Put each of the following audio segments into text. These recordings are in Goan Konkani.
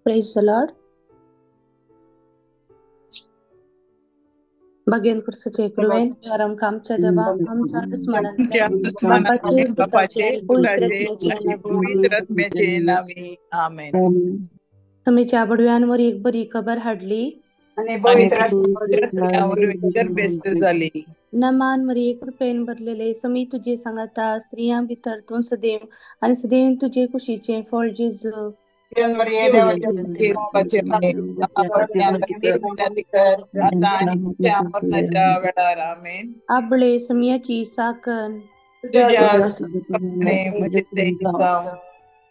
Praise the Lord. भगेन कुर्सचे कृपेन आमकां आमच्या देवा आमच्या दुस्मानांतल्या बापाचे पुताचे पवित्र आत्म्याचे पवित्र आत्म्याचे नावे आमेन. समीच्या बडव्यांवर एक बरी खबर हाडली आणि पवित्र आत्म्यावर व्यस्त झाली. नमान मरिये कृपेन भरलेले समी तुझे सांगता, स्त्रियां भितर तूं सदैव आणि सदैव तुझे कुशीचे फळ जेजू. आबळे समियाची साकन.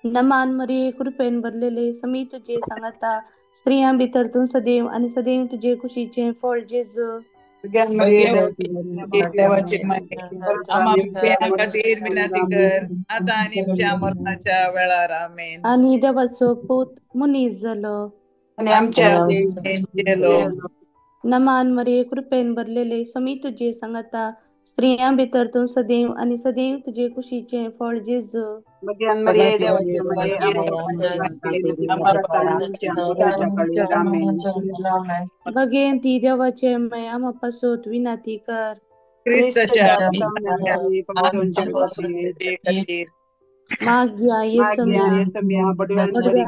नमान मरिये कृपेन भरलेले समी तुझे सांगता, स्त्रियां भितर तूं सदैव आणि सदैव तुझे कुशीचे फळ जेजू. आणि देवाचो पूत मनीस जालो नमान मरिये कृपेन भरलेले समी तुझे सांगता, स्त्रियां भितर तूं सदैव आणि सदैव तुझे कुशीचे फळ जेजू. बगेन ती देवाचे माया आम्हा विनाती कर. माग्या येसम्या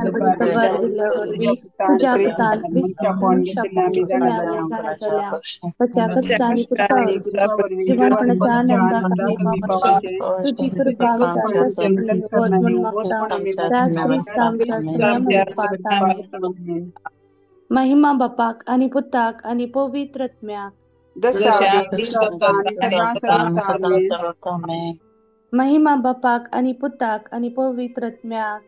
खबर दिल्या वरवीं तुज्या पुतान जाल्या ताच्या कश्टांनी क्रुसार जिवंतपणाच्या आनंदाक आमी पावचे. तुजी कृपा आमच्या वच म्हूण मागता त्याच क्रिस्ता आमच्या सगळ्या मार्फत. आमेन. महिमा बापाक आणि पुताक आणि पवित्र आत्म्याक. महिमा बापाक आणि पुताक आणि पवित्र आत्म्याक.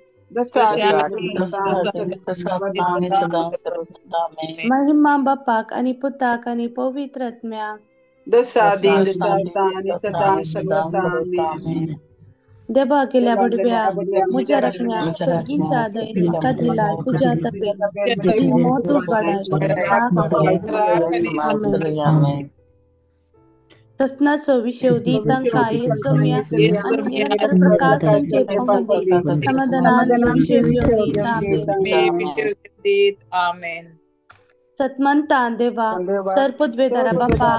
महिमा बापाक आणि पुताक आणि पवित्र आत्म्याक. देवा केल्या बडव्या म्हज्या रकम्या सर्गीच्या दयेन म्हाका दिला तुज्या तपेन तुजी मोत उजवाडाय. आमेन. तसनाचो विशेव दी तांकां येसम्या आनी निरंतर प्रकाशांचे पावले समाधानान विशेव दीत. आमेन. सतमंतान देवा सरपदवेदारा बापा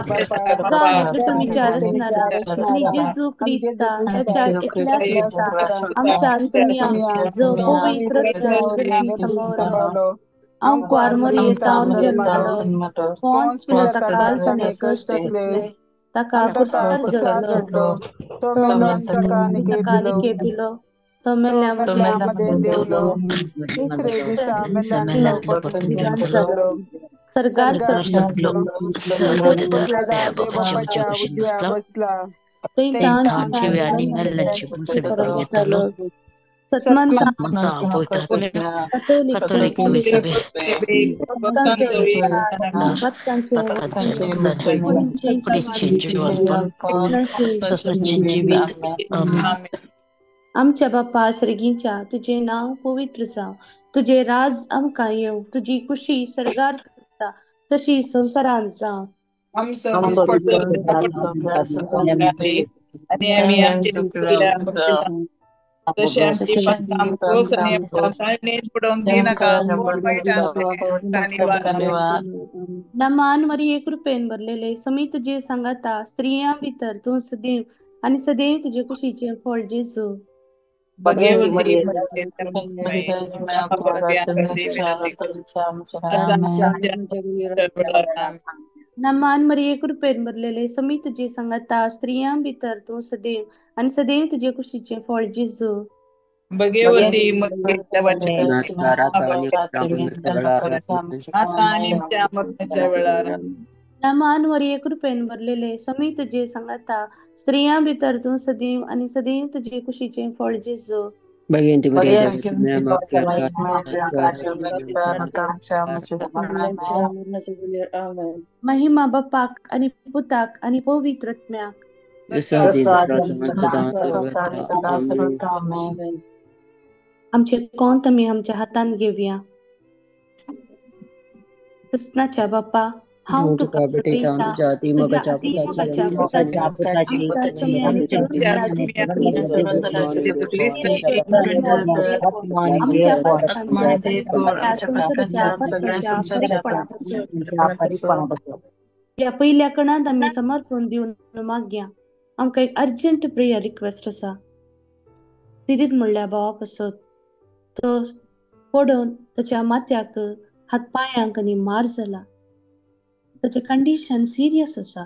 गाणी पृथ्वीच्या रचणारा आणि जेजू क्रिस्ता त्याच्या एकल्या सुता आमच्या समिया जो पवित्र गर्भी समोर अंकुर मरिये तावन जन्मलो पोन्स पिलाता काल ताणें कश्ट सोंसले ताका कुर्सार जडलो तो ताका निकेपिलो तो मेल्ल्या मदीं जालो सरकार सगलो आमच्या बापा सर्गीच्या तुझे नाव पवित्र जावं, तुझे राज आमकां येवं, तुजी खुशी सर्गार जाता तशी संवसारांत जावं. नमान मरिये कृपेन भरलेले समी तुझे सांगाता, स्त्रियां भितर तूं सदैव आणि सदैव तुझे कुशीचे फळ जेजू. नमान मरिये कृपेन भरलेले समी तुझे सांगाता, स्त्रियां भितर तूं सदैव आणि सदैव तुझे कुशीचे फळ जेजू. नमान मरिये कृपेन भरलेले समी तुझे सांगाता, स्त्रियां भितर तूं सदैव आणि सदैव तुझे कुशीचे फळ जेजू. महिमा बापाक आणि पुताक आणि पवित्र आत्म्याक. आमचे कोण आमी आमच्या हातान घेवया. कृष्णाच्या बापा हांव हांव तुका तुका भेटयतां भेटयतां तुज्या तुज्या अतिमोगाच्या अतिमोगाच्या पुताची पुताची आमच्या आमच्या सगळ्या आनी संवसाराची आमच्या पातकांच्या परीपणापासून. ह्या पयल्या कणांत आमी समर्पण दिवन मागया. आमकां एक अर्जंट प्रेयर रिक्वेस्ट आसा. सिरीत म्हणल्या भावा पासत तो पडून ताच्या माथ्याक हात पांयांक आनी मार जाला. ताचें कंडिशन सिरियस आसा.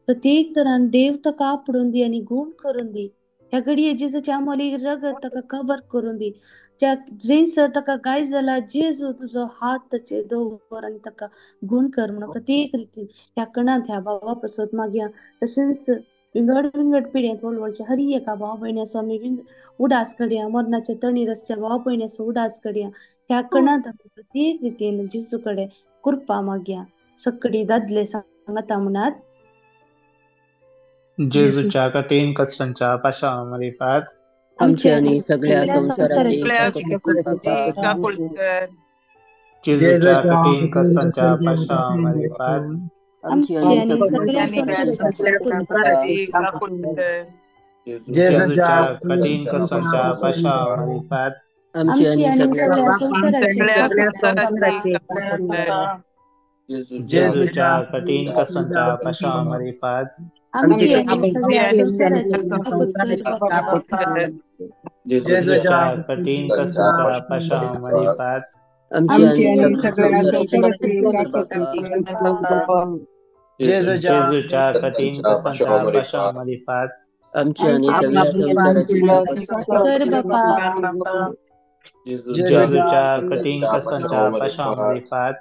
प्रत्येक तरान देव ताका आपडून दी आनी गूण करून दी. ह्या घडये जेजूच्या आमोली रगत ताका कवर करून दी. ज्या जंयसर ताका गाय जाला जेजू तुजो हात ताचेर दवर आनी ताका गूण कर म्हणून प्रत्येक रितीन ह्या कणांत ह्या भावा पासत मागया. तशेंच विंगड विंगड पिड्यांत व्हडव्हडच्या हर एका भाव भयण्याचो आमी उडास करया. मरणाच्या तणीर आसच्या भाव भयण्याचो उडास करया. ह्या कणांत आमी प्रत्येक रितीन जेजू कडेन कृपा मागया. सगळी दादले सांगता म्हणात. जेजूच्या कठीण कश्टांच्या पाशांव मारिफात आमची आनी सगळ्या संवसाराची काकूळ कर. जेजूच्या कठीण कश्टांच्या पाशांव मारिफात आमची आमची आनी आनी सगळ्या सगळ्या संवसाराची संवसाराची काकूळ कर. जेजूच्या कठीण कश्टांच्या पाशांव मारिफात आमची आमची आनी आनी सगळ्या सगळ्या संवसाराची सगळ्या संवसाराची काकूळ कर. जेजूच्या कठीण कश्टांच्या पाशांव मारिफात आमची आनी आमची सगळ्या आणि संवसाराची सगळ्या काकूत कर संवसाराची बापा. काकूळ कर. जेजूच्या कठीण कश्टांच्या पाशांव मारिफात आमची आमची आनी आनी सगळ्या सगळ्या संवसाराची संवसाराची बापा. काकूत कर बापा. जेजूच्या कठीण कश्टांच्या पाशांव मारिफात आमची आनी आमची सगळ्या आनी संवसाराची काकूत कर बापा. जेजूच्या कठीण कश्टांच्या पाशांव मारिफात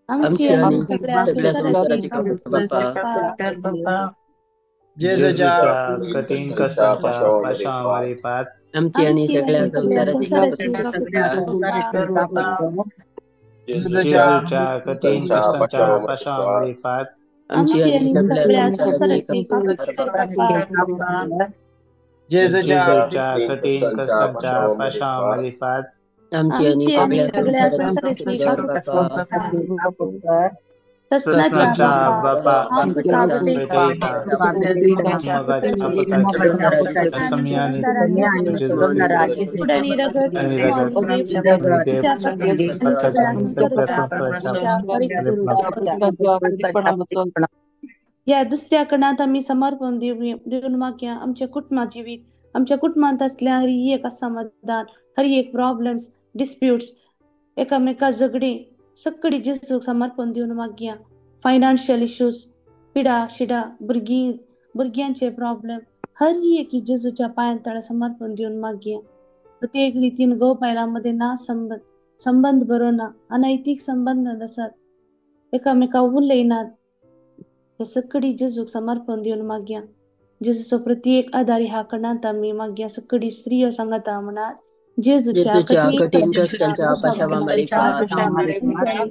आमची आमची आनी आनी सगळ्या सगळ्या संवसाराची संवसाराची काकूत काकूत कर बापा. बापा. बापा. जेजूच्या कठीण कश्टांच्या पाशांव मारिफात आमची आनी आमची सगळ्या आनी सगळ्या संवसाराची संवसाराची काकूत काकूत बापा. कर बापा. जेजूच्या कठीण कश्टांच्या पाशांव मारिफात आमची आमची आनी आनी सगळ्या सगळ्या संवसाराची संवसाराची काकूत काकूत कर बापा. बापा. जेजूच्या कठीण कश्टांच्या पाशांव मारिफात आमची आनी आमची आनी सगळ्या सगळ्या संवसाराची संवसाराची काकूत काकूत बापा. कर बापा. ससनाच्या ससनाच्या बापा बापा हांव तुका भेटयतां भेटयतां मोगाच्या पुताची आनी समी आनी संवसाराची जेजू फुडारी रगत आनी रगत देव आनी देव तुझ्या पातकांच्या आणि पातकांच्या सगळ्या आणि सगळ्या संवसाराच्या संवसाराच्या परीपणापासून. या दुसऱ्या कणांत आमी समर्पण दिवन मागया. आमच्या कुटुंबा जिवीत आमच्या कुटुंबांत असल्या हर एक असमाधान, हर एक प्रॉब्लेम्स, डिस्प्युट्स, एकामेका झगडी सगळी जेजूक समर्पण दिवन मागया. फायनान्शियल इश्यूज, पिडा शिडा, भुरगीं भुरग्यांचे प्रॉब्लेम हर एक जेजूच्या पांयां तळा समर्पण दिवन मागया. प्रत्येक रितीन घोव बायलां मदें ना संबंद संबंद बरो ना, अनैतीक संबंद आसात, एकामेका उलयनात, हे सगळी जेजूक समर्पण दिवन मागया. जेजूचो प्रत्येक आदार ह्या कणांत आमी मागया. सगळी स्त्रियो सांगता म्हणात. जेजूच्या जेजूच्या कठीण कठीण कश्टांच्या कश्टांच्या पाशांवा मारिफात आमची आनी सगळी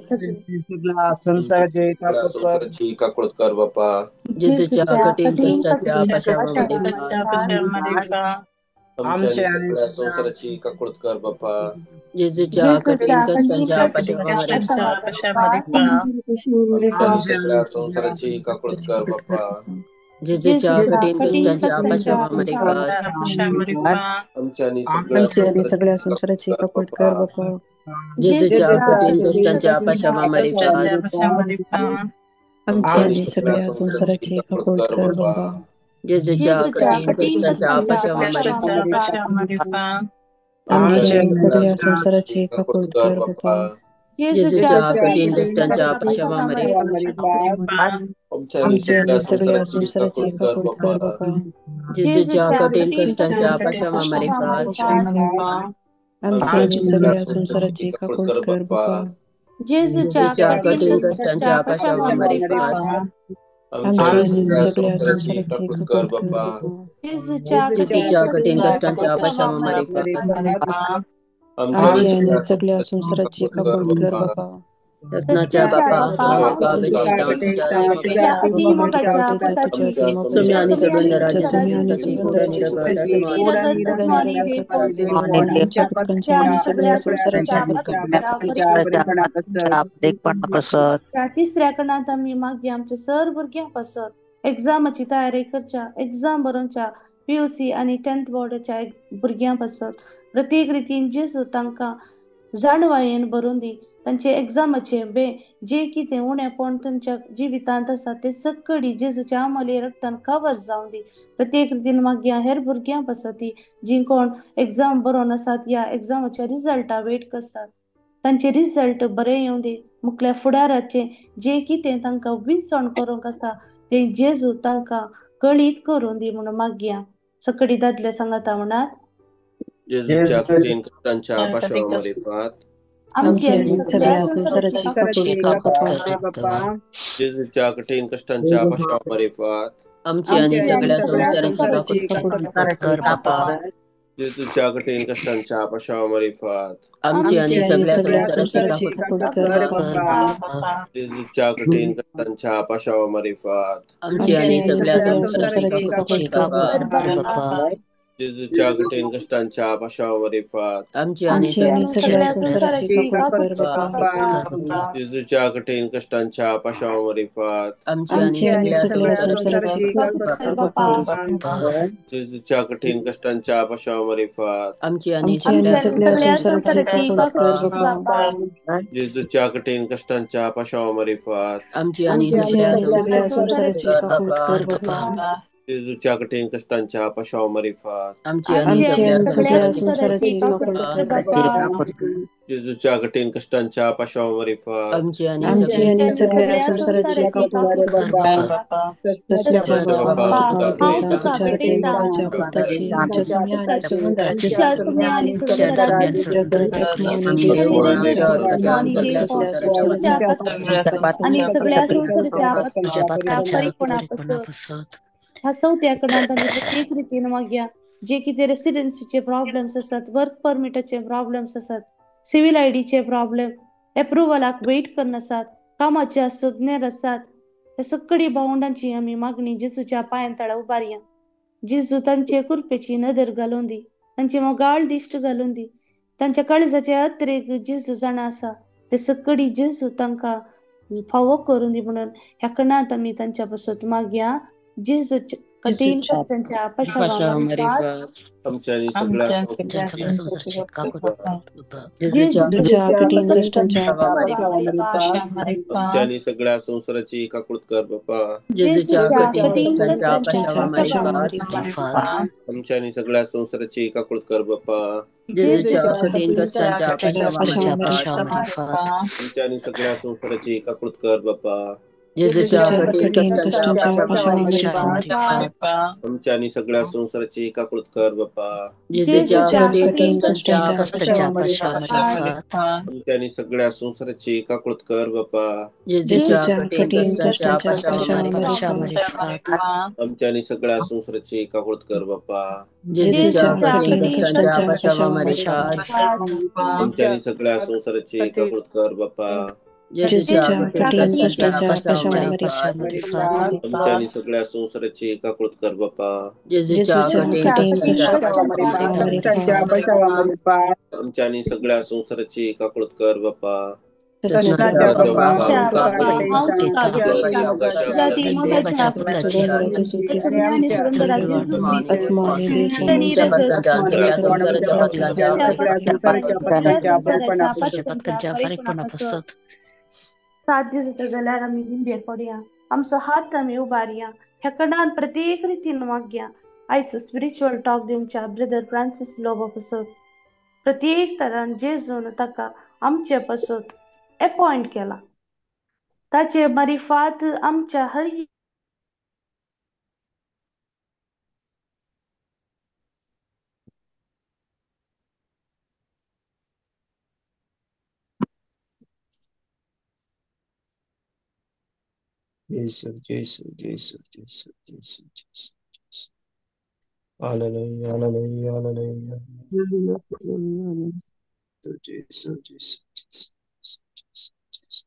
संवसाराची काकूळ कर बापा. जेजूच्या जेजूच्या कठीण कठीण कश्टांच्या कश्टांच्या पाशांवा मारिफात आमच्या आणि सगळ्या संवसाराची काकूळ कर बापा. जेजूच्या कठीण जेजूच्या कठीण कश्टांच्या पाशांवा कश्टांच्या मारिफात आमच्या आणि सगळ्या संवसाराची काकूळ कर बापा. जेजूच्या जेजूच्या कठीण कठीण कश्टांच्या कश्टांच्या पाशांवा मारिफात आमच्या आणि सगळ्या आमची आणि संवसाराची सगळ्या संवसाराची काकूळ काकूत कर कर बापा. बापा. जेजूच्या जेजूच्या कठीण कठीण कश्टांच्या पाशांवा मारिफात आमची आमच्या आणि आणि सगळ्या सगळ्या संवसाराची संवसाराची काकूळ काकूत कर कर बापा. बापा. जेजूच्या जेजूच्या कठीण कठीण कश्टांच्या कश्टांच्या पाशांवा पाशांवा मारिफात मारिफात आमची आमच्या आणि आणि सगळ्या सगळ्या संवसाराची संवसाराची काकूळ काकूत कर कर बापा. बापा. जेजूच्या जेजूच्या कठीण कठीण कश्टांच्या कश्टांच्या पाशांवा पाशांवा मारिफात मारिफात आमच्या आणि आमची सगळ्या आणि सगळ्या संवसाराची काकूळ संवसाराची कर काकूत कर बापा. बापा. जेजूच्या जेजूच्या कठीण कठीण कश्टांच्या कश्टांच्या पाशांवा पाशांवा मारिफात मारिफात आमची आमच्या आणि आणि सगळ्या सगळ्या संवसाराची संवसाराची काकूळ काकूत कर कर बापा. बापा. जेजूच्या जेजूच्या कठीण कठीण कश्टांच्या कश्टांच्या पाशांवा पाशांवा मारिफात मारिफात आमच्या आमची आणि आणि सगळ्या सगळ्या संवसाराची संवसाराची काकूळ काकूत कर कर बापा. बापा. जेजूच्या कठीण जेजूच्या कठीण कश्टांच्या कश्टांच्या पाशांवा पाशांवा मारिफात मारिफात आमच्या आमची आणि आणि सगळ्या सगळ्या संवसाराची संवसाराची काकूळ कर काकूत कर बापा. बापा. ससनाच्या बापा हांव तुका भेटयतां तुज्या अती मोगाच्या पुताची सुम्या आनी सुगंधराच्या क्रिस्ताची गोड आनी रगत त्या तिसऱ्या कणांत आमी मागीर आमच्या सर भुरग्यां पासत एग्जामाची तयारी करच्या, एग्जाम बरोवच्या पीयूसी आनी 10th बोर्डाच्या भुरग्यां पासत प्रत्येक रितीन जेजू तांकां जाणवायेन बरोवन दी. तांचे एग्जामाचे बे जे कितें उणेपण तांच्या जिवितांत आसा ते सकडी जेजूच्या आमले रक्तान कवर जावन दी. प्रत्येक रितीन मागीर हेर भुरग्यां पासत जी कोण एग्जाम बरोवन आसात या एग्जामाच्या रिजल्टा वेट करतात तांचे रिजल्ट बरे येवं दी. मुखल्या फुडाराचे जे कितें तांकां विंचवण करूंक आसा ते जेजू तांकां कळीत करून दी म्हणून मागया. सकडी दादले सांगता म्हणात जेजूच्या कठीण कष्टांच्या पाशावा मारिफात आमची आनी सगळ्या संवसाराची जेजूच्या कठीण कष्टांच्या पाशावा मारिफात आमची आनी सगळ्या संवसाराची काकूट कर बापा. जेजूच्या कठीण कष्टांच्या पाशावा मारिफात आमची आनी सगळ्या संवसाराची काकूट कर बापा. जेजूच्या कठीण कष्टांच्या पाशावा मारिफात आमची आनी सगळ्या संवसाराची काकूट कर बापा. जेजूच्या कठीण कष्टांच्या पाशावा मारिफात आमची आनी सगळ्या संवसाराची काकूट कर बापा. जेजूच्या कठीण कष्टांच्या पाशावा मारिफात आमची आनी सगळ्या संवसाराची काकूट कर बापा. जेजूच्या कठीण कष्टांच्या पाशावा मारिफात आमची आनी सगळ्या संवसाराची काकूट कर बापा. जेजूच्या कठीण कष्टांच्या पाशावा मारिफात आमची आनी सगळ्या संवसाराची काकूट कर बापा. जेजूच्या कठीण कष्टांच्या पाशावा मारिफात आमची आनी सगळ्या संवसाराची काकूट कर बापा. जेजूच्या कठीण कष्टांच्या पाशावा मारिफात आमची आनी सगळ्या संवसाराची काकूट कर बापा. आनी सगळ्या संवसाराच्या ह्या चवथ्या कणांत आमी प्रत्येक रितीन मागया जे कितें रेसिडेन्सीचे प्रॉब्लेम्स आसात, वर्क परमिटाचे प्रॉब्लेम्स आसात, सिव्हिल आयडीचे प्रॉब्लेम, एप्रुवलाक वेट करून आसात, कामाचे सोदनेर आसात, त्या सगळी भावंडांची आमी मागणी जेजूच्या पांयां तळा उबारया. जेजू तांचे कृपेची नदर घालून दी, तांची मोगाळ दिश्ट घालून दी, तांच्या काळजाचे अत्रेक जेजू जाणा आसा ते सगळी जेजू तांकां फावो करून दी म्हणून ह्या कणांत आमी तांच्या पासत मागया. जेजूच्या कठीण कष्टांच्या पाशावा मारिफात आमच्या आनी सगळ्या आमच्या आनी सगळ्या संवसाराची काकूट कर बापा. जेजूच्या कठीण कष्टांच्या पाशावा मारिफात आमच्या आनी सगळ्या संवसाराची काकूट कर बापा. जेजूच्या कठीण कष्टांच्या पाशावा मारिफात आमच्या आनी सगळ्या संवसाराची काकूट कर बापा. जेजूच्या कठीण कष्टांच्या पाशावा मारिफात आमच्या आनी सगळ्या संवसाराची काकूट कर बापा. जेजूच्या कठीण कष्टांच्या पाशावा मारिफात आमच्या आनी सगळ्या संवसाराची काकूट कर बापा. जेजूच्या कठीण कष्टांच्या पाशावा मारिफात आमच्या आनी सगळ्या संवसाराची काकूट कर बापा. जेजूच्या कठीण कष्टांच्या पाशावा मारिफात आमच्या आनी सगळ्या संवसाराची काकूट कर बापा. जेजूच्या कठीण कष्टांच्या पाशावा मारिफात आमच्या आनी सगळ्या संवसाराची काकूट कर बापा. जेजूच्या कठीण कष्टांच्या पाशावा मारिफात आमच्या आनी सगळ्या संवसाराची काकूट कर बापा. सात दीस जाता जाल्यार आमी दिंबेर पडया, आमचो हात आमी उबारया, ह्या कणान प्रत्येक रितीन मागया. आयज स्पिरिच्युअल टॉक दिवच्या ब्रदर फ्रांसीस लोबो पासत प्रत्येक तरान जेजून ताका आमचे पासत एपॉयंट केला, ताचे मारिफात आमच्या हर Jesu, Jesu, Jesu, Jesu, Jesu, Jesu, Jesu. Hallelujah, hallelujah, hallelujah. Jesu, Jesu, Jesu, Jesu, Jesu, Jesu.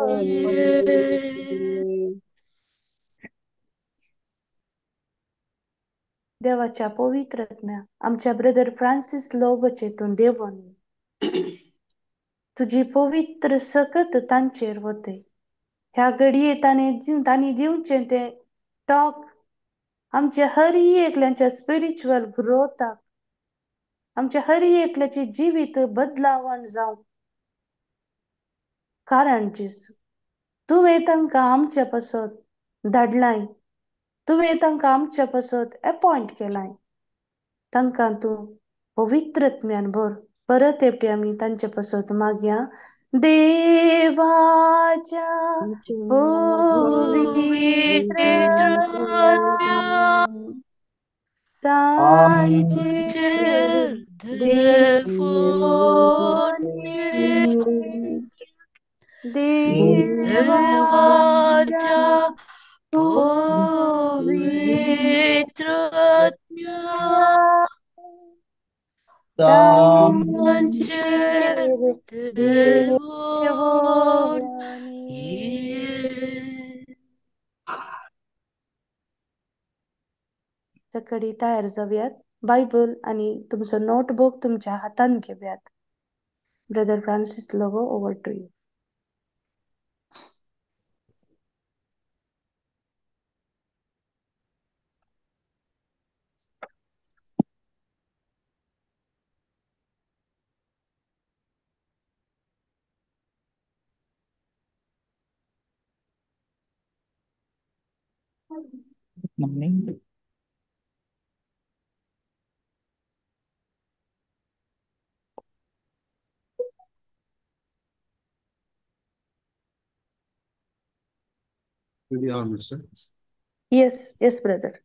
देवाच्या पवित्र आत्म्या आमच्या ब्रदर फ्रांसीस लोबचेतून देवन तुजी पवित्र सकत तांचेर वते. ह्या घडये तांणी दिवचें तें टॉक आमच्या हर एकल्याच्या स्पिरिच्युअल ग्रोथाक, आमच्या हर एकल्याचे जिवीत बदलावण जावं. कारण जेजू तुवें तांकां आमच्या पासत धाडलाय, तुवें तांकां आमच्या पासत एपॉयंट केलाय. तांकां तूं पवित्र आत्म्यान भर. परत एकटी आमी तांचे पासत मागया. देवाच्या पवित्र तांचेर देवोनी, देवाच्या पवित्र आत्म्या तांचेर देवोनी. सकाळी तयार जावयात. बायबल आनी तुमचो नोटबूक तुमच्या हातान घेवयात. Brother Francis Lobo, over to you. Morning. To be honest, sir. Yes, yes, brother.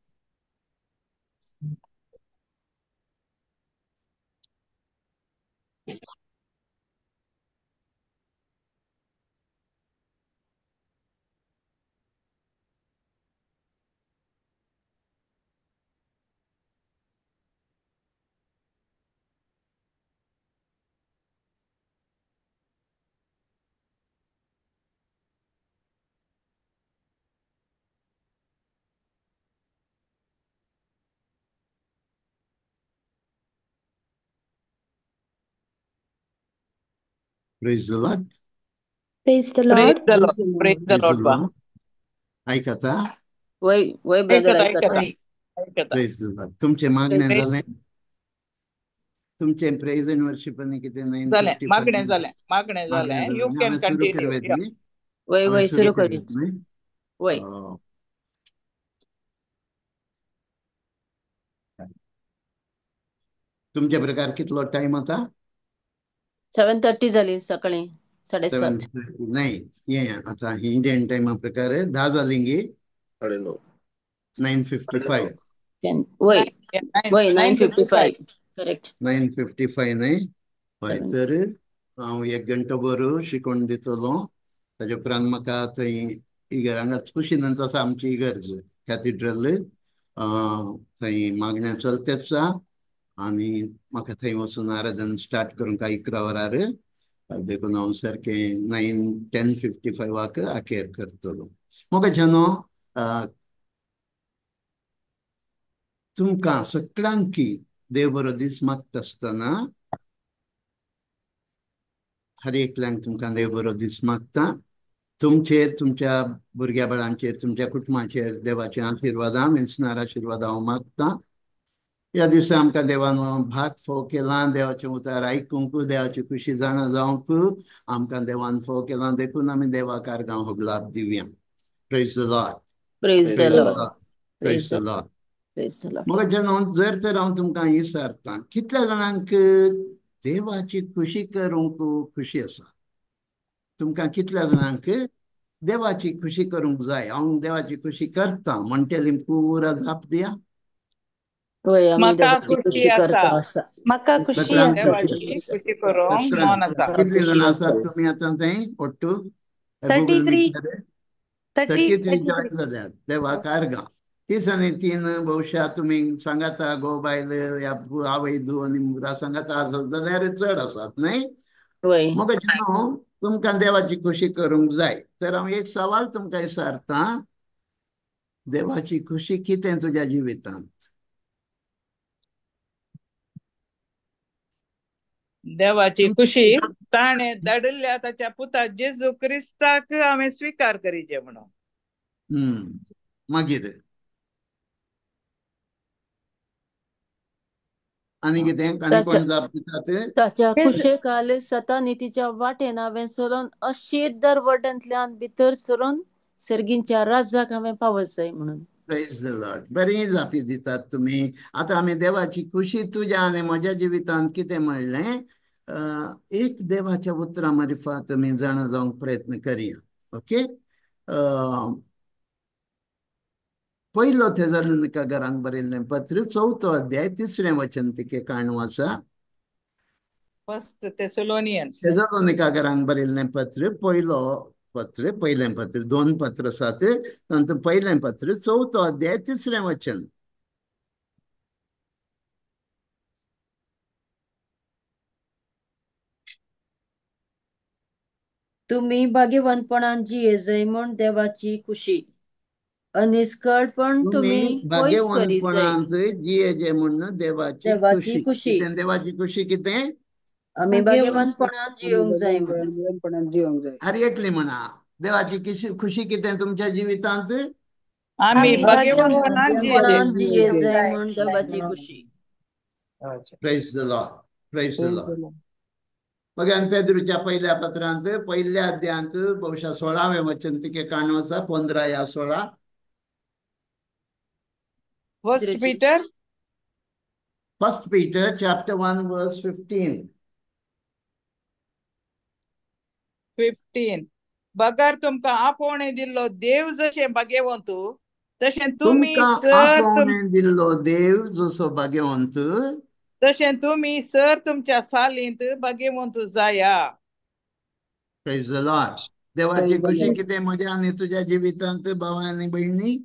Praise the Lord. Praise the Praise Lord. The Lord. Praise the Praise the Lord बा. Lord. ऐकता? वय वय ब्रदर, ऐकता ऐकता. ऐकता ऐकता. Praise the Lord. तुमचें मागणें Praise जालें? तुमचें प्रेज एंड वर्शिप आनी कितें नायन जालें, फिफ्टी मागणें फायव जालें, मागणें मागणें जालें. You जालें. Can हांवें सुरू कंटिन्यू. करवेत या. न्ही? वय हांवें वय सुरू सुरू करवेत करीत. न्ही? वय. तुमच्या प्रकार कितलो टायम आतां? 7:30 जाली सकाळी, 7:30 7:30. नाही, हें आतां इंडियन टायमा प्रकार 10 जालीं गे? 9:30. 9:55. 10. वय वय, 9:55. 9:55. करेक्ट. 9:55 न्ही? हय, 7. तर हांव एक घंटो बरो शिकोवन दितलो. ताजे उपरांत म्हाका थंय इगर हांगा कुशीनच आसा आमची इगर्ज कॅथिड्रल, थंय मागण्या चलतेच आसा आनी म्हाका थंय वचून आराधन स्टार्ट करूंक 11 वरार, देखून हांव सारकें 10:55 अखेर करतलो. मोगाच्यानो, तुमकां सगळ्यांकी देव बरो दीस मागता आसतना हर एकल्यांक तुमकां देव बरो दीस मागता. तुमचेर, तुमच्या भुरग्या बाळांचेर, तुमच्या कुटुंबाचेर देवाचे आशिर्वादां, वेंचणार आशिर्वादां हांव मागता. ह्या दिसा आमकां देवान भाग फोव केला, देवाचें उतार आयकूंक, देवाची खुशी जाणा जावंक आमकां देवान फोव केला, देखून आमी देवाक आर्गां होगलाब दिवया. Praise the Lord. Praise the praise the Lord. Lord. Praise praise the the Lord. Praise the Lord. मग जेन्ना जर तर हांव तुमकां विचारता, कितल्या जाणांक देवाची खुशी करूंक खुशी आसा? तुमकां कितल्या जाणांक देवाची खुशी करूंक जाय? हांव देवाची खुशी करता म्हणटली पुरा जाप दिया. वय, आमी म्हाका देवाची खुशी खुशी आसा. करता आसा. म्हाका खुशी सगळ्यांक आसा. खुशी. देवाची खुशी करूंक मन आसा. म्हाका कितली खुशी जाणां आसा. आसात तुमी आतां थंय ಒಟ್ಟು गूगल 33. मिटार 33 33. जॉयन जाल्यात. देवाक आर्गां. 30 आनी 3 बहुशा तुमी सांगाता घोव बायल या आवय धूव आनी मुरा सांगाता आसत जाल्यार चड आसात न्हय? वय. मोगाचे न्हू, तुमकां देवाची खुशी करूंक जाय. तर हांव एक सवाल तुमकां विचारता, देवाची खुशी कितें तुज्या जिवितांत? देवाची खुशी ताणें धाडिल्ल्या ताच्या पुता जेजू क्रिस्ताक हांवें स्विकार करीचे म्हणून. मागीर आनी कितें? आनी कोण जाप दितात? ताच्या खुशेखाल सतानितीच्या वाटेन हांवें सरून अशीर दरवट्यांतल्यान भितर सरून सर्गींच्या राजाक हांवें पावत जाय म्हणून. Praise the Lord. बरी जापी दितात तुमी. आतां आमी देवाची खुशी तुज्या आनी म्हज्या जिवितांत कितें म्हणलें, एक देवाच्या उतरां मारिफात तुमी जाणा जावंक प्रयत्न करया. ओके, पयलो थेसलोनिका घरांक बरयल्लें पत्र, 4 अध्याय 3 वचन तिके काणू आसा. फर्स्ट थेसलोनियन्स, थेसलोनिका घरांक बरयल्लें पत्र, पयलो पत्र, पयलें पत्र, 2 पत्र आसात, तातूंत पयलें पत्र 4 अध्याय 3 वचन. तुम्ही भाग्यवंतपणान जिये जाय म्हूण देवाची खुशी, अनिस्कळपण तुमी तुम्ही पयस करी जाय. भाग्यवंतपणांत जियेजे म्हूण देवाची देवाची खुशी. खुशी, कितें देवाची खुशी? कितें? आमी भाग्यवंतपणान जियोंक जाय म्हणून. भाग्यवंतपणान जिवंक जाय. हर एकली म्हणा, देवाची खुशी कितें तुमच्या जिवितांत? आमी आमी भाग्यवंतपणान जियेजे. पणान जिये जाय म्हूण देवाची खुशी. Praise the Lord, praise the Lord. मग पेद्रूच्या पहिल्या पत्रांत 1 अध्यायांत बहुशा 16वें वचन तिके काणू आसा, 15 या 16. First Peter, First Peter chapter 1 verse 15. 15. बगर तुमकां आपोवणें दिल्लो देव जशें भाग्यवंत तशें तुमी तुमकां सर आपोवणें दिल्लो देव जसो भाग्यवंत तशें तुमी सर तुमच्या सालींत भाग्यवंत जाया. Praise the Lord. देवाची खुशी कितें म्हज्या आनी तुज्या जिवितांत भावा आनी भयणी?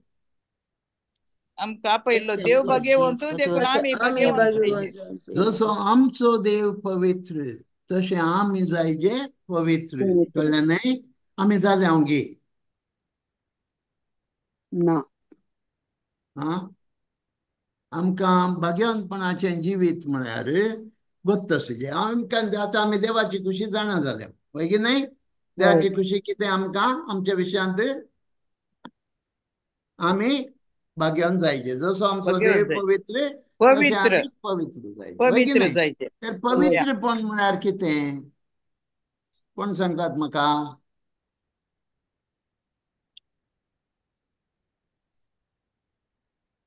आमकां आपयल्लो देव भाग्यवंत देखून आमी भाग्यवंत जायचे. जसो आमचो देव पवित्र तशें आमी जायजे पवित्र. कळ्ळें न्हय? आमी जाले हांव गे ना. आं, आमकां भाग्यवंतपणाचें जिवीत म्हळ्यार गोत्त आसचें. आमकां आतां आमी देवाची खुशी जाणा जाल्या, हय की न्हय? देवाची खुशी कितें आमकां आमच्या विशयांत आमी भाग्यवंत जायचे. जसो आमचो देव पवित्र तशें आमी पवित्र जायचे, हय की न्हय? तर पवित्रपण म्हळ्यार कितें? कोण सांगतात म्हाका?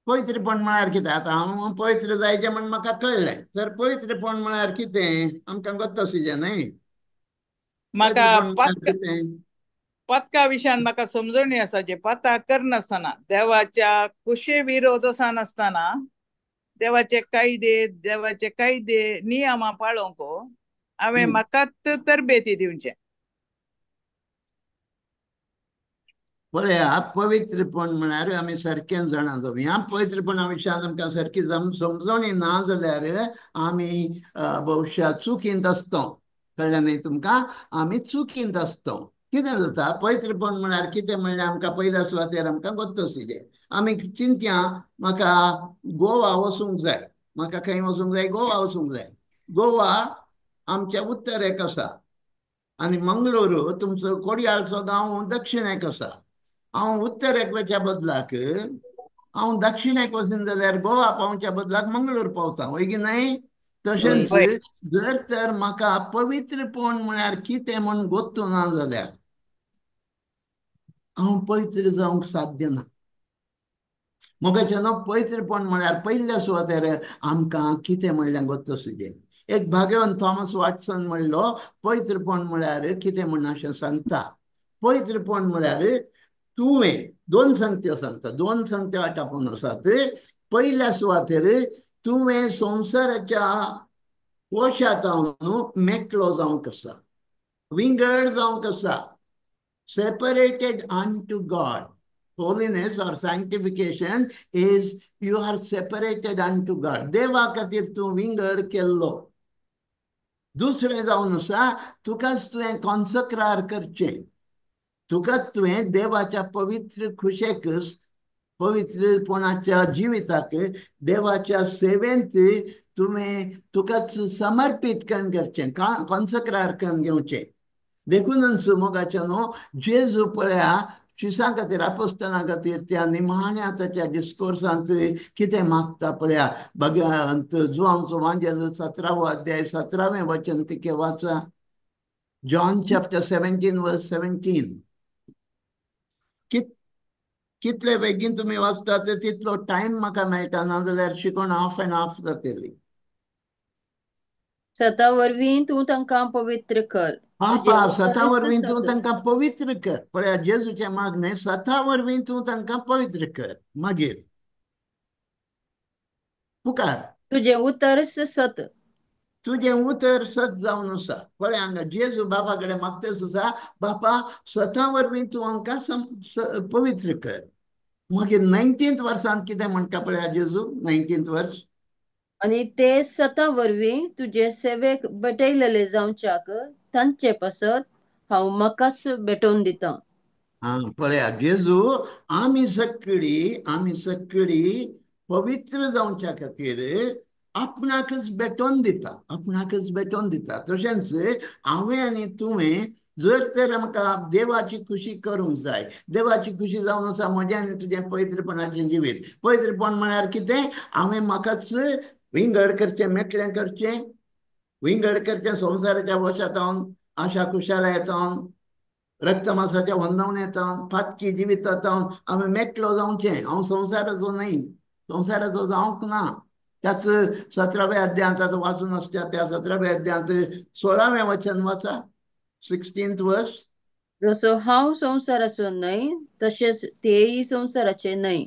पवित्रपण म्हळ्यार कितें? आतां हांव पवित्र जायचें म्हण म्हाका कळ्ळें, तर पवित्रपण म्हळ्यार कितें आमकां गोत्त आसचें न्हय? म्हाका पथका विशयान म्हाका समजणी आसा, जे पथक करनासतना देवाच्या कुशे विरोध आसनासतना देवाचे कायदे, देवाचे कायदे नियमां पाळोवंक हांवें म्हाकाच तरबेती दिवचें. पळया, पवित्रपण म्हळ्यार आमी सारकें जाणा जावया. पवित्रपणा विशयान आमकां सारकी समजणी ना जाल्यार आमी भविश्या चुकींत आसता. कळ्ळें न्हय तुमकां? आमी चुकींत आसता. कितें जाता? पवित्रपण म्हळ्यार कितें म्हणल्यार आमकां पयल्या सुवातेर आमकां गोत्त आसचें. आमी चिंतया म्हाका गोवा वचूंक जाय, म्हाका खंय वचूंक जाय? गोवा वचूंक जाय. गोवा आमच्या उत्तरेक आसा आनी मंगळूर तुमचो कोडयाळचो गांव दक्षिणेक आसा. हांव उत्तरेक वचच्या बदलाक हांव दक्षिणेक वचून जाल्यार गोवा पावच्या बदलाक मंगळूर पावता, हय की न्हय? तशेंच जर तर म्हाका पवित्रपण म्हळ्यार कितें म्हूण गोत्तू ना जाल्यार हांव पवित्र जावंक साध्य ना. मोगाचें न्हू, पवित्रपण म्हळ्यार पयल्या सुवातेर आमकां कितें म्हणल्यार गोत्त आसचें. एक भाग्यवंत थॉमस वॉटसन म्हणलो, पवित्रपण म्हळ्यार कितें म्हण अशें सांगता. पवित्रपण म्हळ्यार तुवें 2 संगत्यो सांगता, 2 संगत्यो आटापून आसात. पयल्या सुवातेर तुवें संवसाराच्या वशांत मेकळो जावंक आसा, विंगड जावंक आसा, separated unto God. Holiness or sanctification is you are separated unto God. देवा खातीर तूं विंगड केल्लो. दुसरें जावन आसा तुकाच तुवें कॉन्सक्रार करचें, तुकाच तुवें देवाच्या पवित्र खुशेक, पवित्रपणाच्या जिविताक, देवाच्या सेवेंत तुवें तुकाच समर्पीत करून करचें, कॉन्सक्रार करून घेवचें. देखूनच मोगाच्या न्हू जेजू पळया शिसां खातीर, आपोस्ताना खातीर त्या निमाण्या ताच्या डिस्कोर्सांत कितें मागता पळया. भगवंत जुवांचो वांजेल 17वो अध्याय 17वें वचन तिके वाचा. John chapter 17 verse 17. कितले बेगीन तुमी वाचता ते तितलो टायम म्हाका मेळटा, ना जाल्यार शिकोण हाफ एंड हाफ जातली. सता वरवीं तूं तांकां पवित्र कर. पापा सता वरवीं तूं तांकां पवित्र कर. पळया जेजूचें मागणें, सता वरवीं तूं तांकां पवित्र कर. मागीर मुखार तुजें उतर सत, तुजें उतर सत जावन आसा. पळय हांगा जेजू बापा कडेन मागतेच आसा, बापा सता वरवीं तूं आमकां पवित्र कर. मागीर 19th वर्सांत कितें म्हणटा पळया जेजू, 19th वर्स. आनी ते सता वरवीं तुजे सेवेक भेटयलेले जावच्याक तांचे पासत हांव म्हाकाच भेटोवन दितां. आं पळया जेजू आमी सगळी, आमी सगळी पवित्र जावच्या खातीर आपणाकच भेटोवन दिता, आपणाकच भेटोवन दिता. तशेंच हांवें आनी तुवें जर तर आमकां देवाची खुशी करूंक जाय, देवाची खुशी जावन आसा म्हजें आनी तुजें पवित्रपणाचें जिवीत. पवित्रपण म्हळ्यार कितें? हांवें म्हाकाच विंगड करचें, मेकळें करचें, विंगड करचें संवसाराच्या वशांत, आशा खुशालायतावन, रक्तमासाच्या वंदावण्यातावन, पातकी जिवितांत हांवें मेकळो जावचें. हांव संवसाराचो न्हय, संवसाराचो जावंक ना. त्याच 17व्या अध्यायांत आतां वाचून आसच्या त्या 17व्या अध्यायांत 16वें वचन वाचा, 16th वर्स. जसो हांव संवसाराचो न्हय तशेंच तेय संवसाराचे न्हय.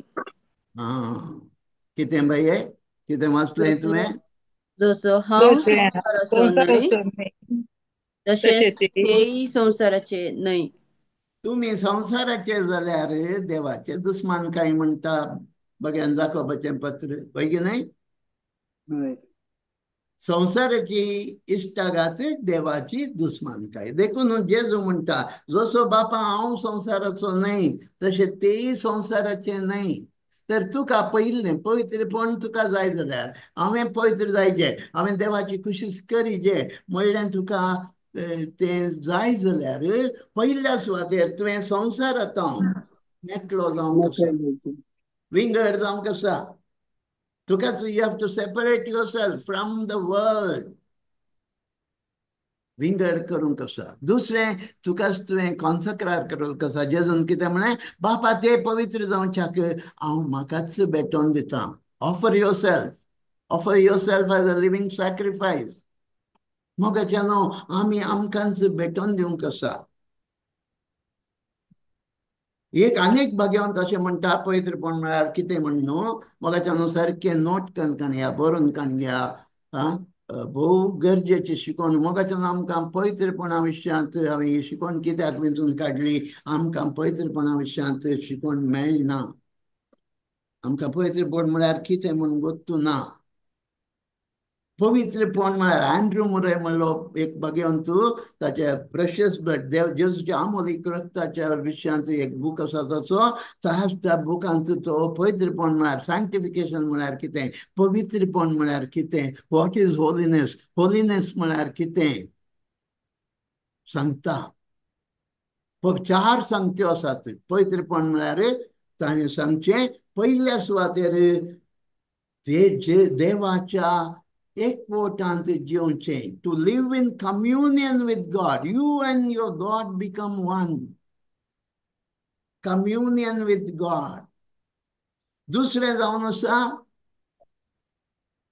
आं कितें बाये, कितें वाचलें तुवें? जसो हांव संवसाराचो न्हय तशेंच तेय संवसाराचे न्हय. तुमी संवसाराचे जाल्यार देवाचे दुस्मान काय म्हणटा बघ्यान जाकोबाचें पत्र, हय की न्हय? संवसाराची इश्टागात देवाची दुस्मानकाय. देखून जेजू म्हणटा जसो बापा हांव संवसाराचो न्हय तशें तेय संवसाराचे न्हय. तर तुका पयलें पवित्रपण तुका जाय जाल्यार हांवें पवित्र जायचें, हांवें देवाची खुशी करीजे म्हणल्यार तुका तें जाय जाल्यार पयल्या सुवातेर तुवें संवसारांत मेकळो जावंक आसा, विंगड जावंक आसा. तुकाच you have to separate yourself from the world, विंगड करूंक आसा. दुसरें तुकाच तुवें कॉन्सक्रार करूंक आसा. जेजून कितें म्हणलें? बापा ते पवित्र जावच्याक हांव म्हाकाच भेटोवन दितां. Offer yourself, offer yourself as a living sacrifice. मोगाच्या न्हू आमी आमकांच भेटोवन दिवंक आसा. एक आनीक भाग्यवंत अशें म्हणटा पवित्रपण म्हळ्यार कितें म्हण न्हू मोगाच्या न्हू सारकें नोट करून काणया, बरोवन काणया, आं भोव गरजेची शिकोवण. मोगाच्या न्हू आमकां पवित्रपणा विशयांत हांवें ही शिकोवण कित्याक वेंचून काडली? आमकां पवित्रपणा विशयांत शिकोवण मेळना. आमकां पवित्रपण म्हळ्यार कितें म्हूण गोत्तू ना. पवित्रपण म्हळ्यार अँड्रू मुरे म्हणलो एक भाग्यवंत, ताचे प्रेशियस ब्लड देव जेजूच्या आमोलीक रक्ताच्या विशयांत एक बूक आसा ताचो. त्याच त्या बुकांत तो पवित्रपण म्हळ्यार सँक्टिफिकेशन म्हळ्यार कितें, पवित्रपण म्हळ्यार कितें, what is holiness, holiness म्हळ्यार कितें सांगता. चार सांगत्यो आसात. पवित्रपण म्हळ्यार ताणें सांगचें पयल्या सुवातेर ते जे देवाच्या एकवटांत जिवचें, to live in communion with God. You and your God become one, communion with God. दुसरें जावन आसा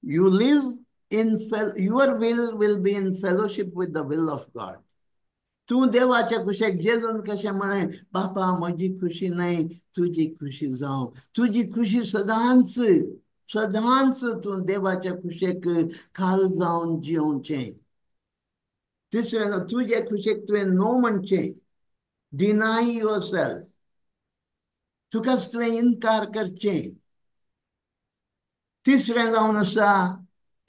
you live in your will will be in fellowship with the will of God. तूं देवाच्या खुशेक जेजून कशें म्हळें, बापा म्हजी खुशी न्हय तुजी खुशी जावं. तुजी खुशी सदांच सदांच तूं देवाच्या खुशेक खाल जावन जिवचें. तिसरें तुजे खुशेक तुवें नो म्हणचें, डिनाय your self, तुकाच तुवें इनकार करचें. तिसरें जावन आसा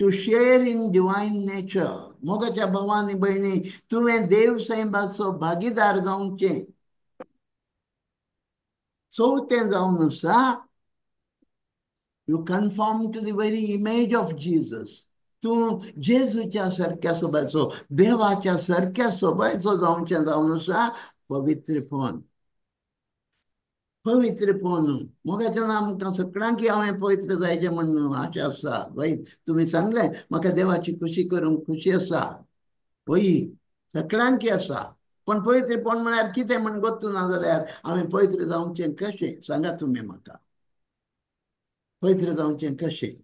To share in divine nature. मोगाच्या भावा आनी भयणी, तुवें देव सैमाचो भागीदार जावचें. चवथें जावन आसा, you conform to the very image of Jesus. तूं जेजूच्या सारक्या सोबायचो, देवाच्या सारक्या सोबायचो जावचें जावन आसा पवित्रपण. पवित्रपण मोगाच्या आमकां सगळ्यांक हांवें पवित्र जायचें म्हण आशा आसा. वय, तुमी सांगलें म्हाका देवाची खुशी करूंक खुशी आसा. वय, सगळ्यांक आसा. पण पवित्रपण म्हळ्यार कितें म्हण गोत्तू ना जाल्यार हांवें पवित्र जावचें कशें? सांगा तुमी म्हाका, पवित्र जावचें कशें?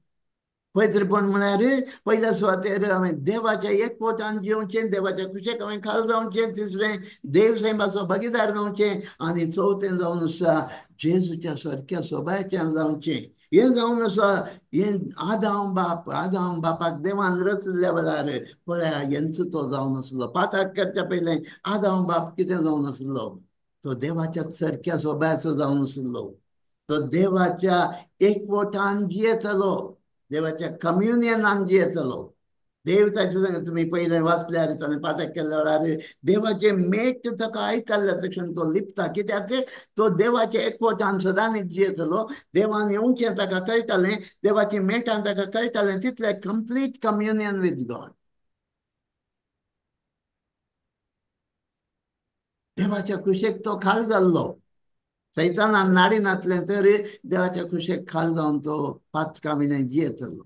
पवित्रपण म्हळ्यार पयल्या सुवातेर हांवें देवाच्या एकवटान जिवचें, देवाच्या खुशेक हांवें खाल जावचें, तिसरें देव सैमाचो भागीदार जावचें, आनी चवथें जावन आसा जेजूच्या सारक्या सोबायचें जावचें. हें जावन आसा हें आदाम बाप, आदाम बापाक देवान रचल्या वेळार पळया हेंचो तो जावन आसलो. पाताक करच्या पयलें आदाम बाप कितें जावन आसलो? तो देवाच्या सारक्या सोबायचो जावन आसलो. तो देवाच्या एकवटान जियेतलो, देवाच्या कम्युनियनान जियेतलो. देव ताचे संग तुमी पयलें वाचल्यार ताणें पातक केल्ल्या वेळार देवाचे मेट ताका आयकल्ल्या तशें तो लिपता. कित्याक? तो देवाच्या एकवटान सदांच जियेतलो. देवान येवचें ताका कळटालें, देवाची मेटान ताका कळटालें, तितलें कंप्लीट कम्युनियन विथ गॉड. देवाच्या खुशेक तो खाल जाल्लो. सैतानान नाडी नासलें तरी देवाच्या खुशेक खाल जावन तो पातका विणें जियेतलो.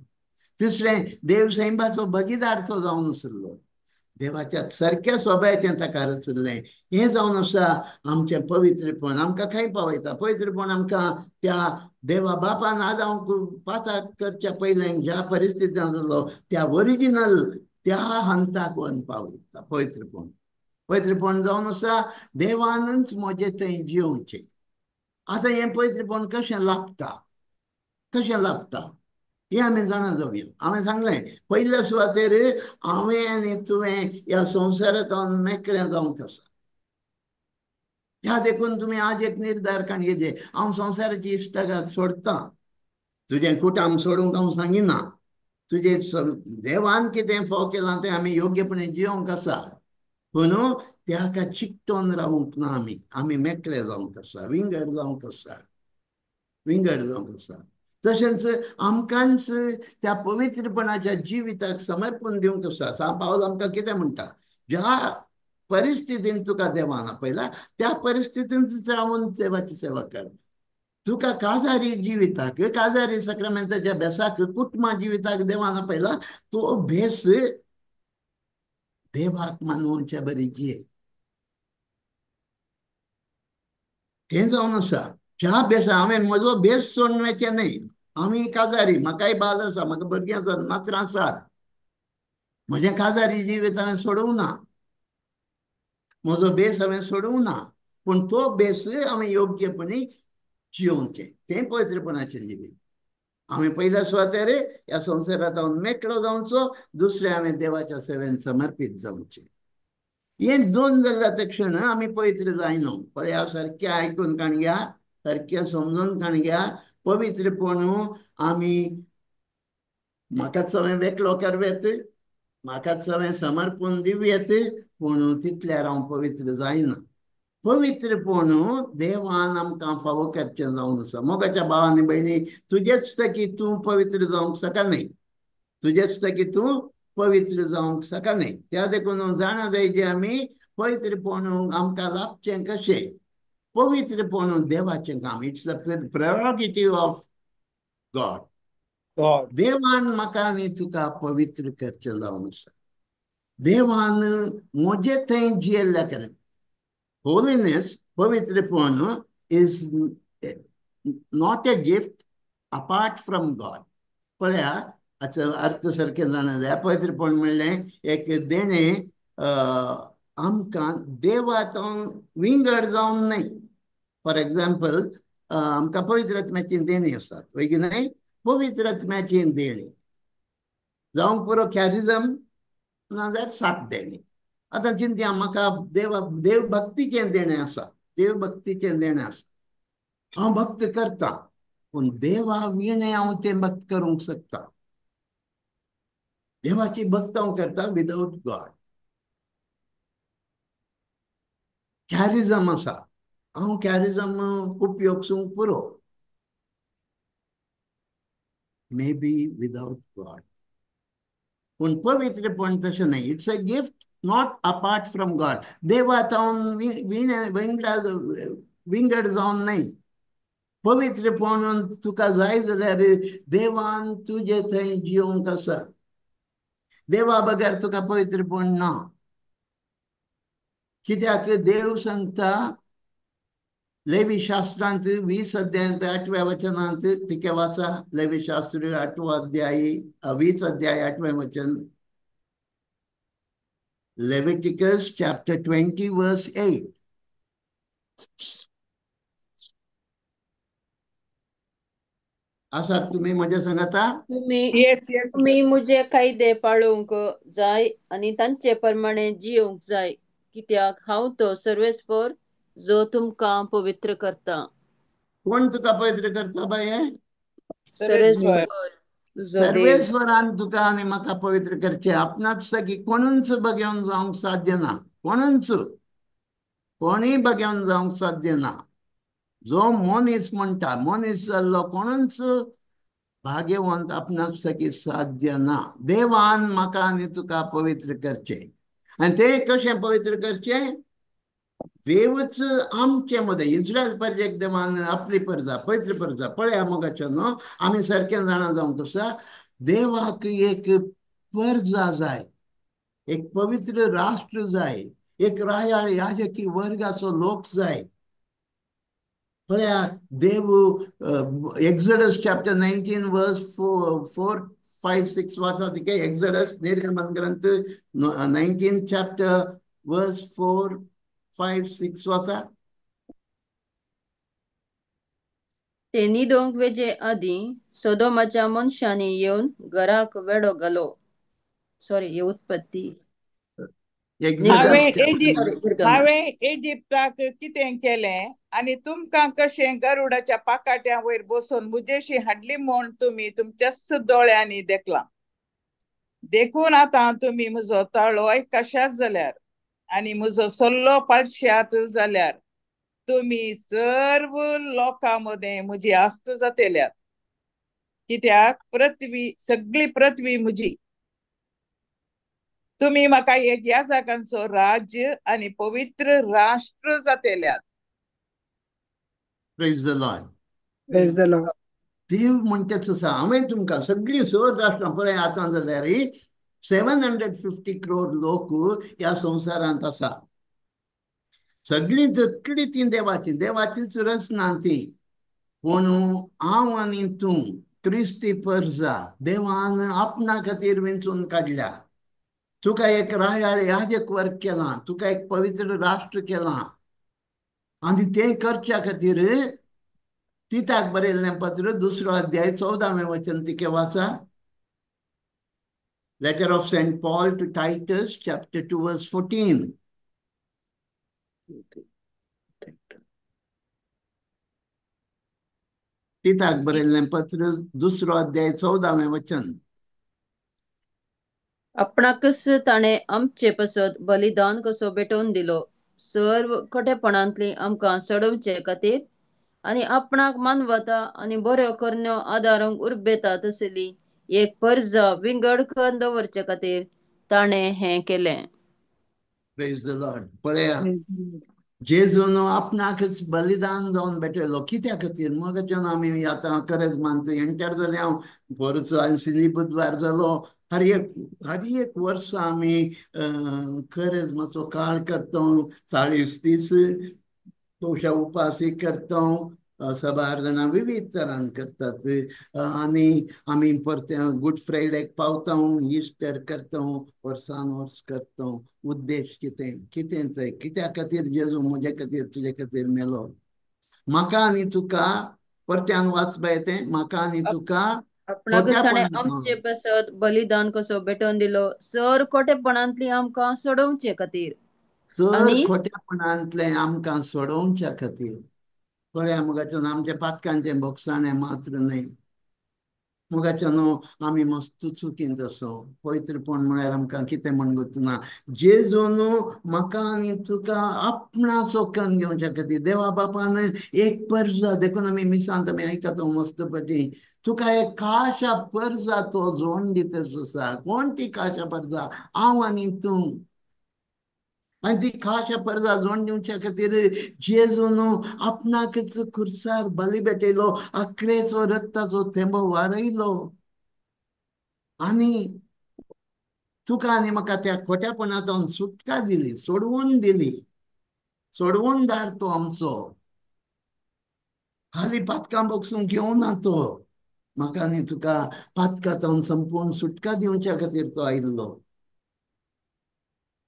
तिसरें, देव सैमाचो भागीदार तो जावन आसलो. देवाच्या सारक्या सोबायचें ताका रचिल्लें. हें जावन आसा आमचें पवित्रपण. आमकां खंय पावयता पवित्रपण? आमकां त्या देवा बापान आदांक पाताक करच्या पयलें ज्या परिस्थितीन आसलो त्या ओरिजिनल त्या हंताक व्हरून पावयता पवित्रपण. पवित्रपण जावन आसा देवानच म्हजें थंय जिवचें. आतां हें पवित्रपण कशें लाभता? कशें लाभता हें आमी जाणा जावया. हांवें सांगलें पयल्या सुवातेर हांवें आनी तुवें ह्या संवसारांत मेकळें जावंक आसा. ह्या देखून तुमी आज एक निर्धार काण घेवचे, हांव संवसाराची इश्टागत सोडतां. तुजें कुटाम सोडूंक हांव सांगिना. तुजें देवान कितें फोव केलां तें आमी योग्यपणे जिवंक आसा, पूण त्याका चिकटोन रावंक ना. आमी आमी मेकळे जावंक आसा, विंगड जावंक आसा, विंगड जावंक आसा. तशेंच आमकांच त्या पवित्रपणाच्या जिविताक समर्पण दिवंक आसा. सांत पावल आमकां कितें म्हणटा? ज्या परिस्थितीन तुका देवान आपयला त्या परिस्थितींत रावन देवाची सेवा कर. तुका काजारी जिविताक, काजारी साक्रामेंताच्या भेसाक, कुटुंबा जिविताक देवान आपयला तो भेस देवाक मानवच्या बरी जिये. तें जावन आसा ज्या भेसा हांवें म्हजो भेस सोडून वचचें न्हय. आमी काजारी, म्हाकाय बाल आसा, म्हाका भुरगीं आसात, नातरां आसात. म्हजें काजारी जिवीत हांवें सोडूंक ना, म्हजो भेस हांवें सोडूंक ना, पूण तो भेस हांवें योग्यपणी जियोवचें. तें पवित्रपणाचें जिवीत. हांवें पयल्या सुवातेर ह्या संवसारांत हांव मेकळो जावचो, दुसरें हांवें देवाच्या सेवेन समर्पीत जावचें. हें दोन जाल्ल्या तक्षण आमी पवित्र जायना. पळया सारकें आयकून काण घ्या, सारकें समजून काण घ्या. पवित्रपण आमी म्हाकाच हांवें मेकळो करवेत, म्हाकाच हांवें समर्पण दिवयेत, पूण तितल्यार हांव पवित्र जायना. पवित्रपण देवान आमकां फावो करचें जावन आसा. मोगाच्या भावा आनी भयणी, तुजेच की तूं पवित्र जावंक शकना, तुजेच की तूं पवित्र जावंक शकना. त्या देखून जाणा जाय आमी पवित्रपण आमकां लाभचें कशें. पवित्रपण देवाचें काम. It's the prerogative of God. देवान म्हाका आनी तुका पवित्र करचें जावन आसा. देवान म्हजे थंय जियेल्ल्या कारण holiness, पवित्रपण is not a gift apart from God. पळया हाचो अर्थ सारकें जाणा जाय. पवित्रपण म्हणलें एक देणें आमकां देवांत विंगड जावन न्हय. फॉर एग्जाम्पल, आमकां पवित्र आत्म्याची देणी आसात, वय की न्हय? पवित्र आत्म्याची देणी जावंक पुरो कॅरिजम, नाजाल्यार सात देणी. आतां चिंतया, म्हाका देवभक्तीचें देणें आसा, देवभक्तीचें देणें आसा, हांव भक्त करता, पूण देवा विणें हांव तें भक्त करूंक शकता. देवाची भक्त हांव करता विदाउट गॉड. कॅरिजम आसा, हांव कॅरिजम उपयोग पुरो, मे बी विदाउट गॉड. पूण पवित्रपण तशें न्हय. It's a gift not apart from God. देवा तावन विंगड जावन न्हय. पवित्रपण तुका जाय जाल्यार देवान तुजे थंय जिवंक आसा. देवा बगर तुका पवित्रपण ना. कित्याक देव सांगता लेवी शास्त्रांत 20 अध्यायांत 8व्या वचनांत, तिके वाचा, लेवी शास्त्र 8वो अध्याय 20 अध्याय 8वें वचन, लेविटिकस चॅप्टर 20 वर्स 8. आसात तुमी म्हज्या सांगता? तुमी म्हजे कायदे पाळूंक जाय आनी तांचे प्रमाणे जिवंक जाय, कित्याक हांव तो सर्वेस्पर जो तुमकां पवित्र करता. कोण तुका पवित्र करता बाये? सर्वेस्पर. सर्वेस्वरान तुका आनी म्हाका पवित्र करचें. आपणाच सगळी कोणूच बघेवन जावंक साध्य ना, कोणूच कोणूय बघेवन जावंक साध्य ना. जो मनीस म्हणटा मनीस जाल्लो कोणूच भाग्यवंत आपणाक सगळी साध्य ना. देवान म्हाका आनी तुका पवित्र करचें. आनी तें कशें पवित्र करचें? देवच आमचे मदें इस्रायल परजेक देवान आपली परजा पवित्र परजा पळया मोगाचो न्हू, आमी सारकें जाणा जावंक आसा. देवाक एक परजा जाय, एक पवित्र राष्ट्र जाय, एक राया याजकी वर्गाचो लोक जाय. पळया देव एक्सोडस चॅप्टर 19 वर्स 4, 5, 6 वाचा तिके. एक्सोडस निर्गमन ग्रंथ 19 चॅप्टर वर्स 4, 5, 6 वाचा. ते न्हिदोंक वेजे आदीं सोदोमाच्या मनशांनी येवन घराक वेडो घालो. सॉरी, हे उत्पत्ती. हांवें इजिप्ताक कितें केलें आनी तुमकां कशें गरुडाच्या पाकाट्या वयर बसून म्हजेशी हाडली म्हूण तुमी तुमच्याच दोळ्यांनी देखलां. देखून आतां तुमी म्हजो ताळो आयकशात जाल्यार आनी म्हजो सल्लो पाळशात जाल्यार तुमी सर्व लोकां मदें म्हजी आस्त जातेल्यात. कित्याक पृथ्वी सगळी पृथ्वी म्हजी. तुमी म्हाका एक याजकांचो राज्य आनी पवित्र राष्ट्र जातेल्यात. Praise the Lord. Praise the Lord. देव म्हणटाच आसा हांवें तुमकां सगळीं स राष्ट्रां पळय आतां जाल्यार 750 क्रोर लोक ह्या संवसारांत आसा. सगळीं तितली ती देवाची, देवाचीच रचना ती. पूण हांव आनी तूं क्रिस्ती परजा देवान आपणा खातीर विंचून काडल्या. तुका एक रायाळ याजक वर्ग केलां, तुका एक पवित्र राष्ट्र केलां. आनी तें करच्या खातीर तिताक बरयल्लें पत्र 2 अध्याय 14वें वचन तिके वाचा. Letter of Saint Paul to Titus chapter 2 verse 14. तिताक बरयल्लें पत्र 2 अध्याय 14वें वचन. आपणाकच ताणें आमचे पसत बलिदान कसो भेटोवन दिलो, सर्व खोटेपणांतली आमकां सोडोवचे खातीर आनी आपणाक मानवता आनी बऱ्यो करण्यो आदारूंक उर्बेता तसली एक परजा विंगड करून दवरचे खातीर ताणें हें केलें. Praise the Lord. पळया जेजून आपणाकच बलिदान जावन भेटयलो. कित्या खातीर? मगाच्यान आमी आतां करेज मानता एंटर जालें हांव पोरचो आनी सिंधी बुधवार जालो. हर एक वर्स आमी करेज मातसो काळ करता, 40 दीस तवशा उपासी करता, सबार जाणां विविध तरान करतात. आनी आमी परते गुड फ्रायडेक पावता, इस्टर करता, वर्सान वर्स करता. उद्देश कितें? कितें तें? कित्या खातीर जेजू म्हज्या खातीर तुज्या खातीर मेलो? म्हाका आनी तुका परत्यान वाचपा तें, म्हाका आनी तुका आपणाकच ताणें आमचे पसत बलिदान कसो भेटोवन दिलो, सर खोटेपणांतली आमकां सोडोवचे खातीर. सर खोटेपणांतलें आमकां सोडोवच्या खातीर. पळया मोगाचो आमच्या पातकांचें भोगसाणें मात्र न्हय, मोगाच्या न्हू आमी मस्त चुकींत आसो. पवित्रपण म्हळ्यार आमकां कितें म्हण ना. जेजून म्हाका आनी तुका आपणाचो कन्न घेवच्या खातीर देवा बापान एक परजा, देखून आमी मिसांत आमी आयकता मस्त पटी, तुका एक खाशा परजा तो जोड दिता आसा. कोण ती खाशा परजा? हांव आनी तूं. आनी ती खाशा परजा जोड दिवच्या खातीर जेजून आपणाकच खुर्सार बली भेटयलो, आक्रेचो रक्ताचो थेंबो वारयलो आनी तुका आनी म्हाका त्या खोट्यापणांतून सुटका दिली, सोडवून दिली. सोडवणदार तो आमचो, खाली पातकां बगसून घेवना तो, म्हाका आनी तुका पातकां संपूर्ण सुटका दिवच्या खातीर तो आयिल्लो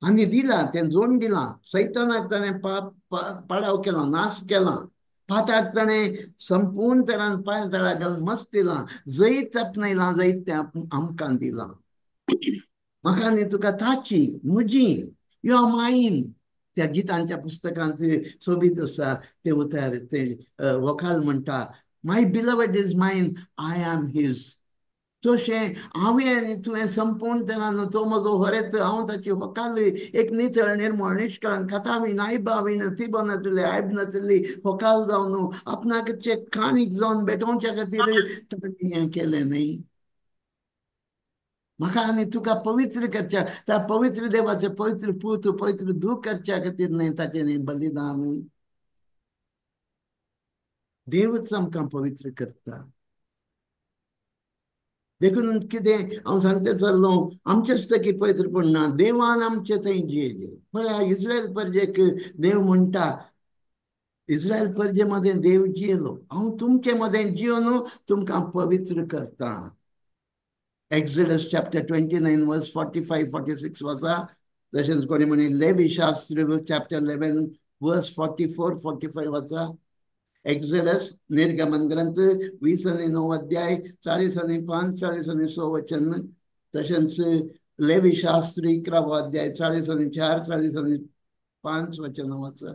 आनी दिला, तें जोड दिलां. सैतानाक ताणें पाडाव केला, नाश केला. पाताक ताणें संपूर्ण तरान पांय तळा घालून मस्त दिलां, जैत आपणायलां, जैत तें आमकां दिलां. म्हाका आनी तुका ताची म्हजी यो मायन त्या गितांच्या पुस्तकांत सोबीत आसा तें उतर, तें वखाल म्हणटा, my beloved is mine, I am his. तशें हांवें आनी तुवें संपूर्ण तरान तो म्हजो होरेत, हांव ताची होकाल एक नितळ निर्मळ निश्काळ खातावीन आयबावीन तिबो नातिल्ली आयब नातिल्ली होकाल जावन आपणाक काणीक जावन भेटोवच्या खातीर ताणें हें केलें न्हय. म्हाका आनी तुका पवित्र करच्या त्या पवित्र देवाचें पवित्र पूत पवित्र दूख करच्या खातीर न्हय ताचें न्हय बलिदान. देवच आमकां पवित्र करता. देखून कितें हांव सांगते चल्लो, आमचेच तकी पवित्रपण ना, देवान आमचे थंय जियेले. पळया इस्रायल परजेक देव म्हणटा, इस्रायल परजे मदें देव जियेलो, हांव तुमचे मदें जियोन तुमकां पवित्र करता. Exodus chapter 29 verse 45-46 वाचा. तशेंच कोणी म्हणे लेवी शास्त्र चॅप्टर 11 वर्स 44-45 वाचा. एक्सोडस निर्गमन ग्रंथ 20 आणि 9 अध्याय 40 आणि 5 40 आणि 6 वचन. तशेंच लेवी शास्त्र 11 अध्याय 40 आणि 4 40 आणि 5 वचन वाचा.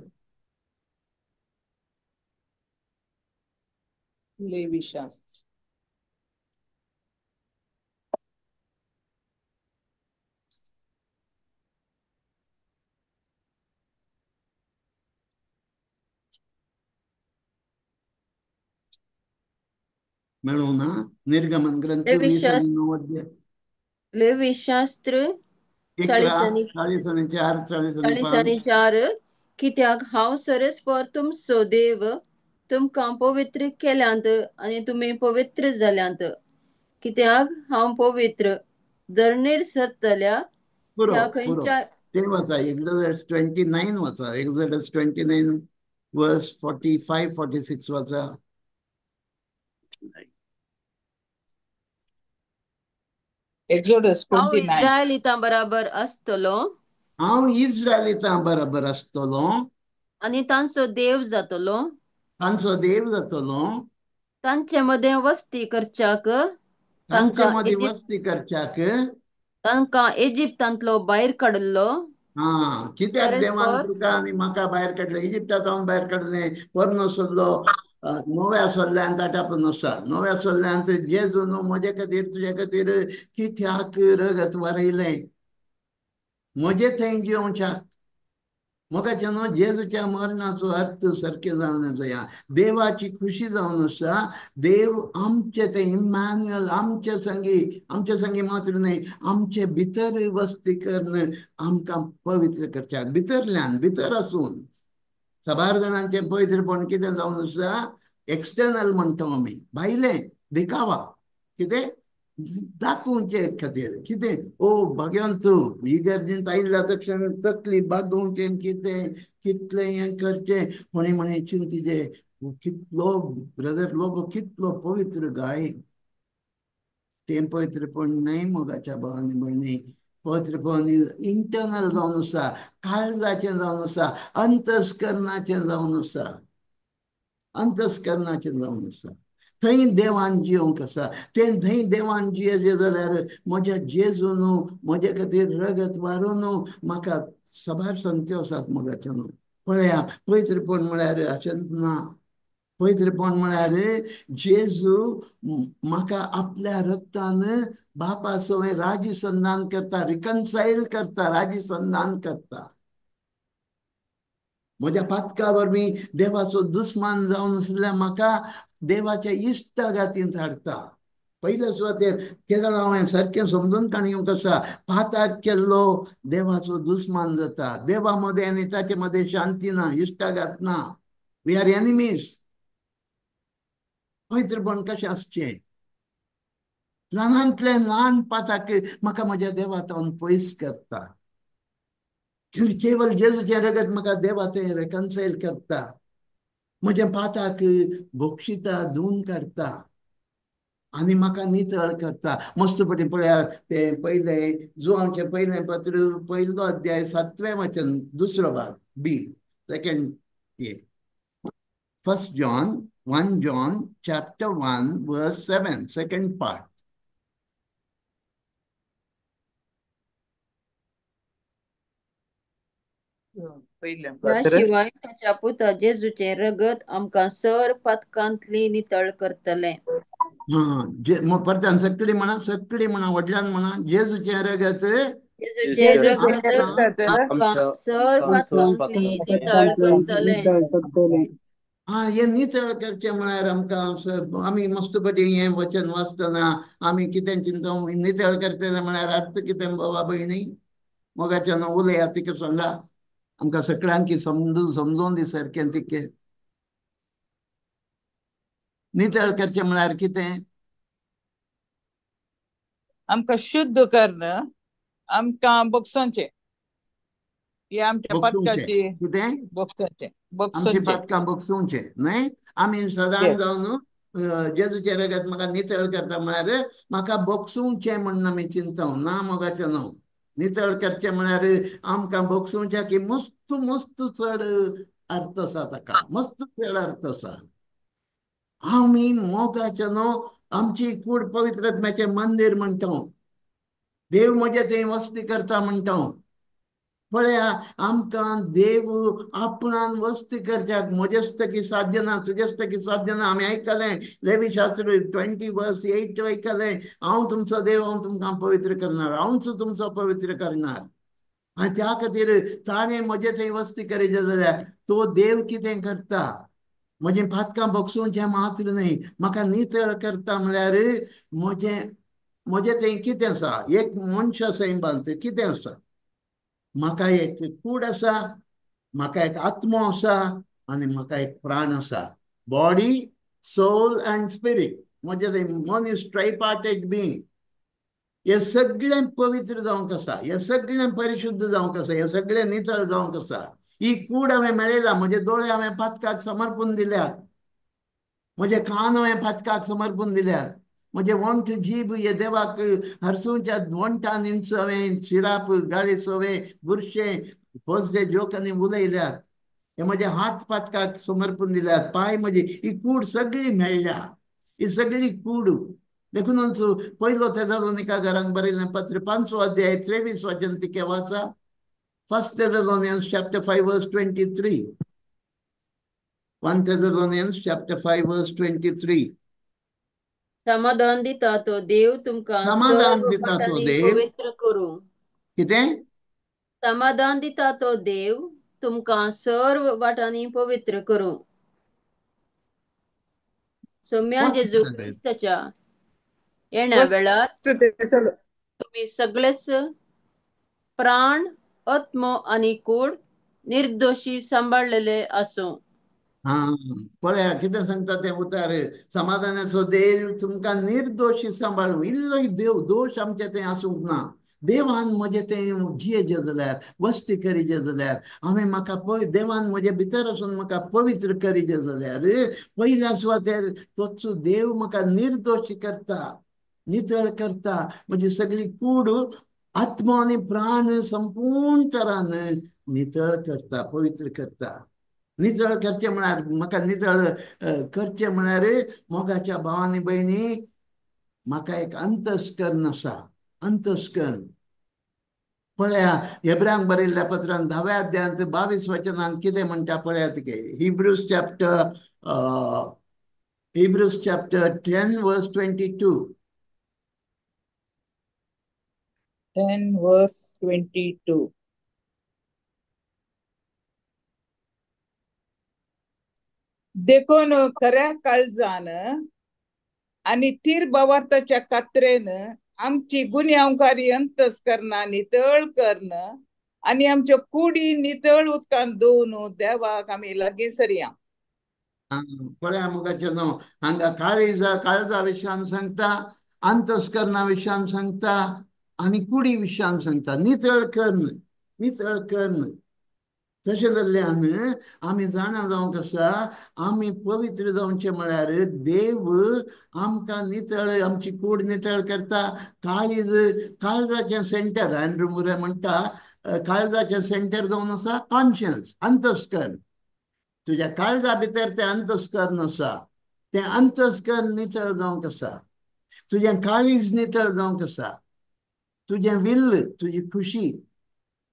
लेवी शास्त्र मेळूं ना. निर्गमन ग्रंथ 20 आणि 9 अध्याय, लेवी शास्त्र 11 40 आणि 4 40 आणि 40 आणि 5. 4. कित्याक हांव सरस्पर तुमचो देव, तुमकां पवित्र केल्यांत आनी तुमी पवित्र जाल्यांत. कित्याक हांव पवित्र धरणीर सरतल्या पुरो त्या पुरो खंयच्या ते वाचा. एक्सोडस 29 वाचा. एक्सोडस 29 वर्स 45-46 वाचा. एक्सोडस हांव 29. इस्रायलितां बराबर आसतलो, हांव इस्रायलितां बराबर आसतलो आनी तांचो देव जातलो, तांचो देव जातलो, तांचे मदें वस्ती करच्याक तांचे तांकां मदीं वस्ती करच्याक तांकां इजिप्तांतलो भायर काडलो. हा, कित्याक देवान तुका आनी म्हाका भायर काडलें? इजिप्ता सावन भायर काडलें, पोरनो सोडलो, नव्या सोल्ल्यान ताटापून आसा. नव्या सोल्ल्यान जेजून म्हजे खातीर तुजे खातीर कित्याक रगत वारयलें? म्हजे थंय जिवच्याक. मोगाच्या न्हू जेजूच्या मरणाचो अर्थ सारकें जावन जाया, देवाची खुशी जावन आसा. देव आमचे ते इम्मान्युअल आमचे संगी, आमचे संगी मात्र न्हय, आमचे भितर वस्ती करून आमकां पवित्र करच्याक, भितरल्यान भितर आसून. साबार जाणांचें पवित्रपण कितें जावन आसा? एक्सटर्नल म्हणटा आमी, भायलें दिखावा, कितें दाखोवचे खातीर, कितें ओ भाग्यान तूं इगर्जेंत आयिल्ल्या तक्षण तकली बागोवचें, कितें कितलें हें करचें. कोणी म्हणे चिंतीचे कितलो ब्रदर लोबो कितलो पवित्र गाय. तें पवित्रपण न्हय मोगाच्या भावानी भयणी. पवित्रपण इंटर्नल जावन आसा, काळजाचें जावन आसा, अंतस्करणाचें जावन आसा, अंतस्करणाचें जावन आसा. थंय देवान जियोंक आसा. तें थंय देवान जियेलें जाल्यार म्हज्या जेजून म्हजे खातीर रगत वारून म्हाका साबार संगत्यो आसात मोगाच्यो. पळया पवित्रपण म्हळ्यार अशेंच ना. पवित्रपण म्हळ्यार जेजू म्हाका आपल्या रक्तान बापा सवय राजी संधान करता, रिकन्सायल करता, राजी संधान करता. म्हज्या पातका वरवीं देवाचो दुस्मान जावन आशिल्ल्या म्हाका देवाच्या इश्टागातींत हाडटा. पयल्या सुवातेर केदळ हांवें सारकें समजून काणी येवंक आसा, पाताक केल्लो देवाचो दुस्मान जाता. देवा मदें आनी ताचे मदें शांती ना, इश्टागात ना. We are enemies. पवित्रपण कशें आसचें? ल्हानांतलें ल्हान पाताक म्हाका म्हज्या देवा तावन पयस करता. केवल जेजूचें रगत म्हाका देवा थंय रेकन्सायल करता, म्हज्या पाताक बक्षिता, धुवन काडटा आनी म्हाका नितळ करता. मस्त पटी पळया तें पयलें जुवांचें पयलें पत्र, पयलो अध्याय, 7वें वचन, दुसरो भाग बी, सेकेंड ये. First John, 1 John chapter 1 verse 7, second part. ह्या शिवाय ताच्या पुता जेजूचें रगत आमकां सर पातकांतली नितळ करतलें. परत्यान सगळी म्हणा, सगळी म्हणा, व्हडल्यान म्हणा, जेजूचें रगत, जेजूचें रगत आमकां सर पातकांतली नितळ करतलें. हा, हें नितळ करचें म्हळ्यार आमकां, आमी मस्त पटी हें वचन वाचतना आमी कितें चिंता, नितळ करतलें म्हळ्यार अर्थ कितें बाबा भयणी? मोगाच्यान उलया तिका सांगा आमकां सगळ्यांकी समजून समजून दी सारकें तिके. नितळ करचें म्हळ्यार कितें? आमकां शुद्ध कर्ण, आमकां बक्षांचें, हे आमच्या पातकाची कितें बक्षांचें, आमची पातकां बक्षुंचें न्हय. आमी सदांच जावन जेजूचें रगत म्हाका नितळ करता म्हळ्यार म्हाका बक्षुंचें म्हण आमी चिंता ना मोगाचें न्हू. नितळ करचें म्हळ्यार आमकां बक्षुंच्या की मस्त मस्त चड अर्थ आसा ताका, मस्त चड अर्थ आसा. आमी मोगाचें न्हू, आमची कूड पवित्र आत्म्याचें मंदीर म्हणटा, देव म्हजें थंय वस्ती करता म्हणटा. पळया आमकां देव आपणान वस्ती करच्याक म्हजेस्तकी साध्य ना, तुजेस्तकी साध्य ना. आमी आयकलें लेवी शास्त्र 20:8 आयकलें, हांव तुमचो देव, हांव तुमकां पवित्र करणार, हांवच तुमचो पवित्र करणार. आनी त्या खातीर ताणें म्हजें थंय वस्ती करीत जाल्यार तो देव कितें करता? म्हजें पातकां बक्षुंचें मात्र न्हय, म्हाका नितळ करता. म्हळ्यार म्हजें म्हजें थंय कितें आसा? एक मनशा सैमांत कितें आसा? म्हाका एक कूड आसा, म्हाका एक आत्मो आसा आनी म्हाका एक प्राण आसा. Body, soul and spirit. म्हजें थंय मनीस ट्रायपार्टेड बींग. हें सगळें पवित्र जावंक आसा, हें सगळें परिशुद्ध जावंक आसा, हें सगळें नितळ जावंक आसा. ही कूड हांवें मेळयला, म्हजे दोळे हांवें पातकाक समर्पून दिल्यात, म्हजे कान हांवें पातकाक समर्पून दिल्यात, म्हजे वंठ जीब हे देवाक हरसुच्या वंठान हांवें शिराप गाळी सोवे बुरशें फसजे जोकांनी उलयल्यात, हे म्हजे हात पातकाक समर्पून दिल्यात, पांय म्हजी, ही कूड सगळी मेळ्ळ्या, ही सगळी कूड. देखूनच पयलो तेसलोनिका घरांक बरयल्लें पत्र 5वो अध्याय 23 वचन तिके वाचा. 1 Thessalonians chapter 5 verse 23. 1 Thessalonians chapter 5 verse 23. समाधान दिता तो देव तुमकां समाधान दिता तो देव पवित्र करूं. कितें? समाधान दिता तो देव तुमकां सर्व वाटांनी पवित्र करूं. सोम्या जेजू क्रिस्ताच्या येण्या वेळार तुमी सगळेच प्राण, आत्मो आनी कूड निर्दोशी सांबाळलेले आसूं. हा, पळया कितें सांगता तें उतार, समाधानाचो देव तुमकां निर्दोशी सांबाळूं. इल्लोय देव दोश आमचे थंय आसूंक ना. देवान म्हजें तें जियेचें जाल्यार, वस्ती करीचें जाल्यार, हांवें म्हाका देवान म्हजे भितर वचून म्हाका पवित्र करीचें जाल्यार पयल्या सुवातेर तोच देव म्हाका निर्दोशी करता, नितळ करता. म्हजी सगळी कूड, आत्मो आनी प्राण संपूर्ण तरान नितळ करता, पवित्र करता. नितळ करचें म्हळ्यार म्हाका नितळ करचें म्हळ्यार मोगाच्या भावानी भयणी म्हाका एक अंतस्कर्ण आसा, अंतस्कर्ण. पळया हेब्रांक बरयल्ल्या पत्रान 10व्या अध्यायांत 22 वचनान कितें म्हणटा पळयात की Hebrews chapter 10 verse 22. 10 verse 22. देखून खऱ्या काळजान आनी थीर भावार्थाच्या कात्रेन आमची गुन्यांवकारी अंतस्करणां नितळ करून आनी आमच्यो कुडी नितळ उदकान धुवन देवाक आमी लागीं सरया. पळया मोगाचें न्हू, हांगा काळजा विशयान सांगता, अंतस्करणा विशयान सांगता आनी कुडी विशयान सांगता. नितळ करून, नितळ करून. तशें जाल्ल्यान आमी जाणा जावंक आसा, आमी पवित्र जावचें म्हळ्यार देव आमकां नितळ, आमची कूड नितळ करता. काळीज, काळजाचें सेंटर, अँड्रू मुरे म्हणटा काळजाचें सेंटर जावन आसा कॉन्शियन्स, अंतस्करण. तुज्या काळजा भितर तें अंतस्करण आसा, तें अंतस्करण नितळ जावंक आसा. तुजें काळीज नितळ जावंक आसा. तुजें will, तुजी खुशी,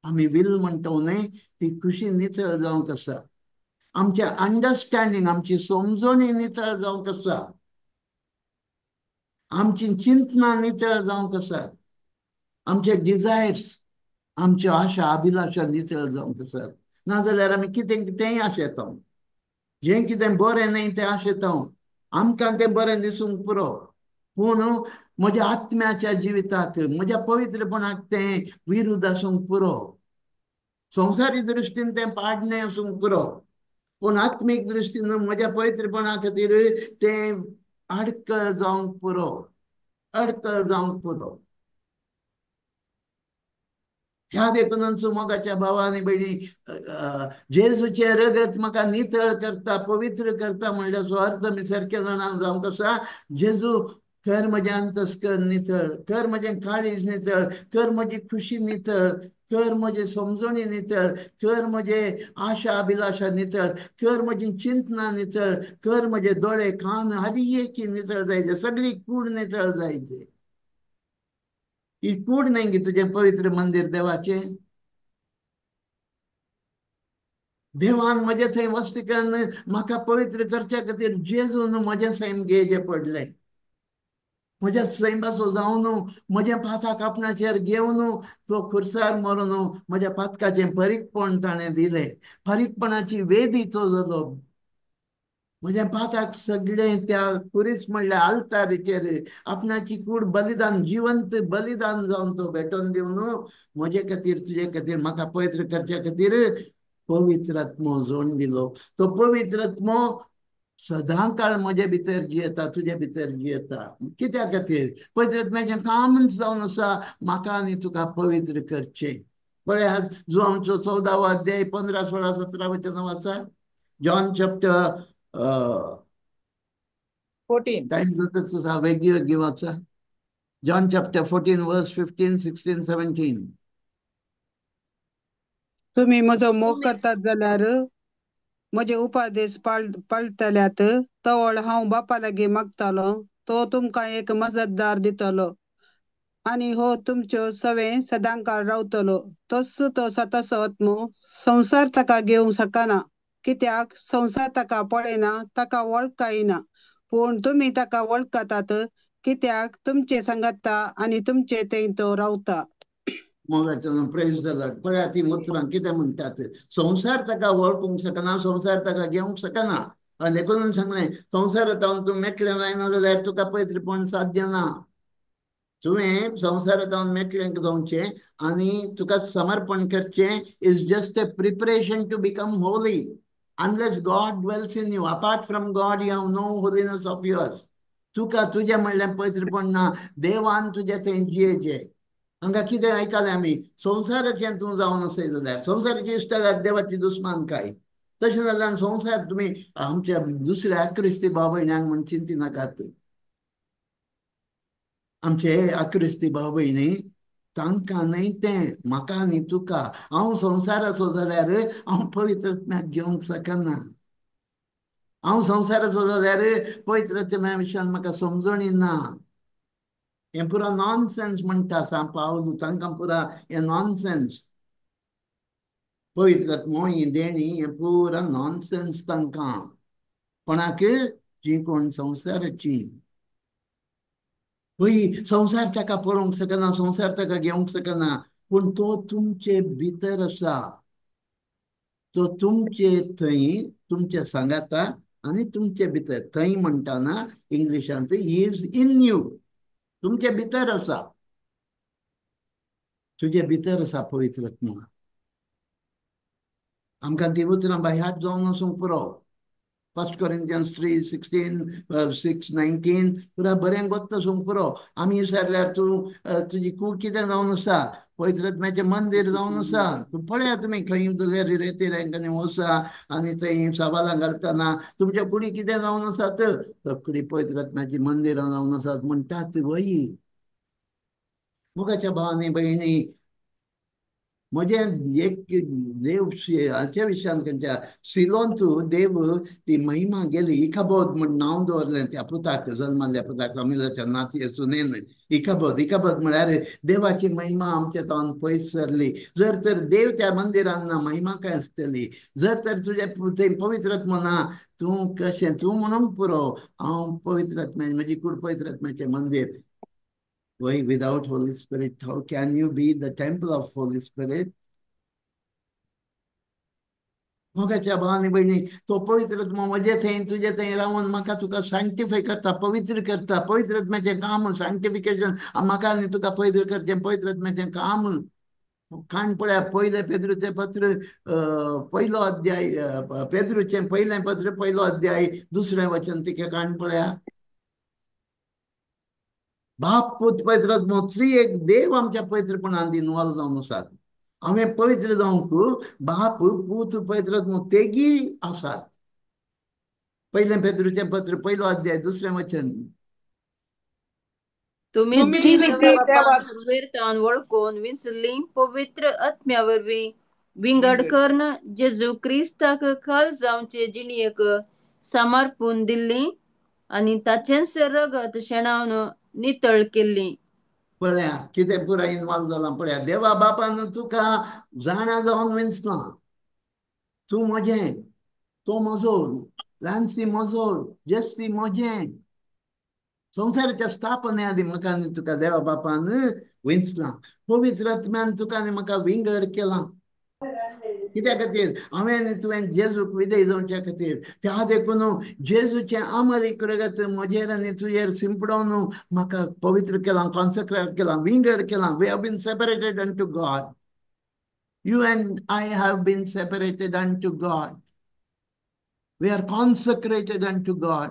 आमी will म्हणटा न्हय, ती खुशी नितळ जावंक आसा. आमचें अंडरस्टँडींग, आमची समजणी नितळ जावंक आसा. आमची चिंतनां नितळ जावंक आसा. आमचे डिजायर्स, आमच्यो आशा अभिलाशा नितळ जावंक आसात. नाजाल्यार आमी कितें कितेंय आशेता, जें कितें बरें न्हय तें आशेता. आमकां तें बरें दिसूंक पुरो, पूण म्हज्या आत्म्याच्या जिविताक, म्हज्या पवित्रपणाक तें विरुद्ध आसूंक पुरो. संवसारी दृश्टीन तें पाडणें आसूंक पुरो, पूण आत्मीक दृश्टीन म्हज्या पवित्रपणा खातीर तें आडकळ जावंक पुरो, अडकळ जावंक पुरो. ह्या देखूनच मोगाच्या भावा आनी भयणी, जेजूचें रगत म्हाका नितळ करता, पवित्र करता म्हणल्याचो अर्थ मी सारकें जाणा जावंक आसा. जेजू कर म्हजें अंतस्करण नितळ, कर म्हजें काळीज नितळ, कर म्हजी खुशी नितळ, कर म्हजें समजणी नितळ, कर म्हजें आशा अभिलाशा नितळ, कर म्हजी चिंतनां नितळ, कर म्हजे दोळे कान हरी एक नितळ जायचे, सगळी कूड नितळ जायचे. ही कूड न्हय गी तुजें पवित्र मंदीर देवाचें. देवान म्हजें थंय वस्ती करून म्हाका पवित्र करच्या खातीर जेजून म्हजें सैम घेवचें पडलें. म्हज्या सैमाचो जावन म्हज्या पाताक आपणाचेर घेवन तो खुर्सार मरून म्हज्या पातकाचें परीकपण ताणें दिलें. परीकपणाची वेदी तो जालो. म्हज्या पाताक सगळें त्या खुरीस म्हणल्यार आल्तारीचेर आपणाची कूड बलिदान, जिवंत बलिदान जावन तो भेटोवन दिवन म्हजे खातीर, तुजे खातीर, म्हाका पवित्र करच्या खातीर पवित्र आत्मो जोड दिलो. तो पवित्र आत्मो सदां काळ म्हजे भितर जियेता, तुजे भितर जियेता. कित्या खातीर? पवित्र आत्म्याचें कामच जावन आसा म्हाका आनी तुका पवित्र करचें. पळया जो आमचो 14वो अध्याय 15, 16, 17 वचनां वाचा. John chapter 14. टायम जाताच आसा, वेगळी वेगळी वाचा. जॉन चॅप्टर 14 वर्स 15, 16, 17. तुमी म्हजो मोग करतात जाल्यार म्हजे उपादेश पाळटल्यात, तवळ हांव बापा लागीं मागतालो, तो तुमकां एक मजतदार दितलो आनी हो तुमच्यो सवे सदांकाळ रावतलो. तोच तो सताचो आत्मो, संवसार ताका घेवंक शकना, कित्याक संवसार ताका पळयना, ताका वळखायना. पूण तुमी ताका वळखतात, कित्याक तुमचे सांगाता आनी तुमचे थंय तो रावता. मोगाचो प्रेज जाला. पळया ती उतरां कितें म्हणटात, संवसार ताका वळखूंक शकना, संवसार ताका घेवंक शकना. आनी देखून सांगलें, संवसारांत तूं मेकळें जायना जाल्यार तुका पवित्रपण साध्य ना. तुवें संवसारांत मेकळें जावचें आनी तुका समर्पण करचें is just a preparation to become holy. Unless God dwells in you, apart from God you have no holiness of yours. तुका तुजें म्हणल्यार पवित्रपण ना, देवान तुजें थंय जियेचें. हांगा कितें आयकलें आमी, संवसाराचें तूं जावन आसय जाल्यार संवसाराची इश्टागत देवाची दुस्मान काय. तशें जाल्यार संवसार तुमी आमच्या दुसऱ्या क्रिस्ती भाव भयण्यांक म्हूण चिंती नाकात. आमचे क्रिस्ती भाव भयणी तांकां न्हय तें, म्हाका आनी तुका. हांव संवसाराचो जाल्यार हांव पवित्र आत्म्याक घेवंक शकना. हांव संवसाराचो जाल्यार पवित्र आत्म्या विशयान म्हाका समजणी ना. हें पुरा नॉनसेन्स म्हणटा सांव पावलू, तांकां पुरा हें नॉनसेन्स. पवित्र आत्मो ही देणी हें पुरा नॉनसेन्स तांकां. कोणाक? जी कोण संवसाराची. पळय संवसार ताका पळोवंक शकना, संवसार ताका घेवंक शकना, पूण तो तुमचे भितर आसा. तो तुमचे थंय, तुमच्या सांगाता आनी तुमचे भितर. थंय म्हणटाना इंग्लिशांत is in you, तुमचे भितर आसा. तुजे भितर आसा पवित्र आत्मा. आमकां ती उतरां बाय हार्ट जावन वचूंक पुरो. 1 Corinthians 3:16, 6:19 पुरा बरें गोत्त आसूंक पुरो. आमी विचारल्यार तूं तुजी कूड कितें जावन आसा? पवित्र आत्म्याचें मंदीर जावन आसा. तूं पळया तुमी खंय जाल्यार रेती रेंकांनी वसा आनी थंय सवालां घालतना तुमच्या कुडी कितें जावन आसात? सगळीं पवित्र आत्म्याचीं मंदिरां जावन आसात म्हणटात वय. मोगाच्या भावांनी भयणी, म्हजें एक देव हाच्या विशयान खंयच्या सिलोंतू देव ती महिमा गेली. इकाबोद म्हण नांव दवरलें त्या पुताक, जल्माल्ल्या पुताक, सामिलाच्या नाती सुनेन. इकाबोद, इकाबोद म्हळ्यार देवाची महिमा आमच्या तावन पयस सरली. जर तर देव त्या मंदिरान ना, महिमा काय आसतली? जर तर तुजें थंय पवित्र आत्मो ना, तूं कशें? तूं म्हणूंक पुरो हांव पवित्र आत्म्या, म्हजी कूड पवित्र आत्म्याचें मंदीर. Why, without Holy Spirit, how can you be the temple of Holy Spirit? मोगाच्या भावानी भयणी, तो पवित्र आत्मो म्हजे थंय तुजे थंय रावन म्हाका तुका सँक्टिफाय करता, पवित्र करता. पवित्र आत्म्याचें काम सँक्टिफिकेशन, म्हाका आनी तुका पवित्र करचें पवित्र आत्म्याचें काम. कान पळया, पयलें पेद्रूचें पत्र पयलो अध्याय, पेद्रूचें पयलें पत्र पयलो अध्याय दुसरें वचन तिके कान पळया. बाप पूत पवित्र आत्मो त्रि एक देव आमच्या पवित्रपणान इनवॉल्व जावन आसात. हांवें पवित्र जावंक बाप पूत पवित्र आत्मो तेगी आसात. पयलें पेद्रूचें पत्र पयलो अध्याय दुसरें वचन. तुमी सुरवेरतान वळखून विसरली पवित्र आत्म्या वरवीं विंगड करून जेजू क्रिस्ताक खाल जावचे जिणयेक समर्पून दिल्ली आनी ताचेंच रगत शेणावन नितळ केल्ली. पळया कितें पुराय इनवॉल्व जालां पळया. देवा बापान तुका जाणा जावन विंचलां. तूं म्हजें, तो म्हजो, लॅन्सी म्हजो, जेस्सी म्हजें. संवसाराच्या स्थापने आदी म्हाका आनी तुका देवा बापान विंचलां. पवित्र आत्म्यान तुका आनी म्हाका विंगड केलां. कित्या खातीर? हांवें आनी तुवें जेजूक विधेय जावच्या खातीर. त्या देखून जेजूचें अमलीक रगत म्हजेर आनी तुजेर सिंपडोवन म्हाका पवित्र केलां, कॉन्सेक्रेट केलां, विंगड केलां. We have been separated unto God. You and I have been separated unto God. We are consecrated unto God.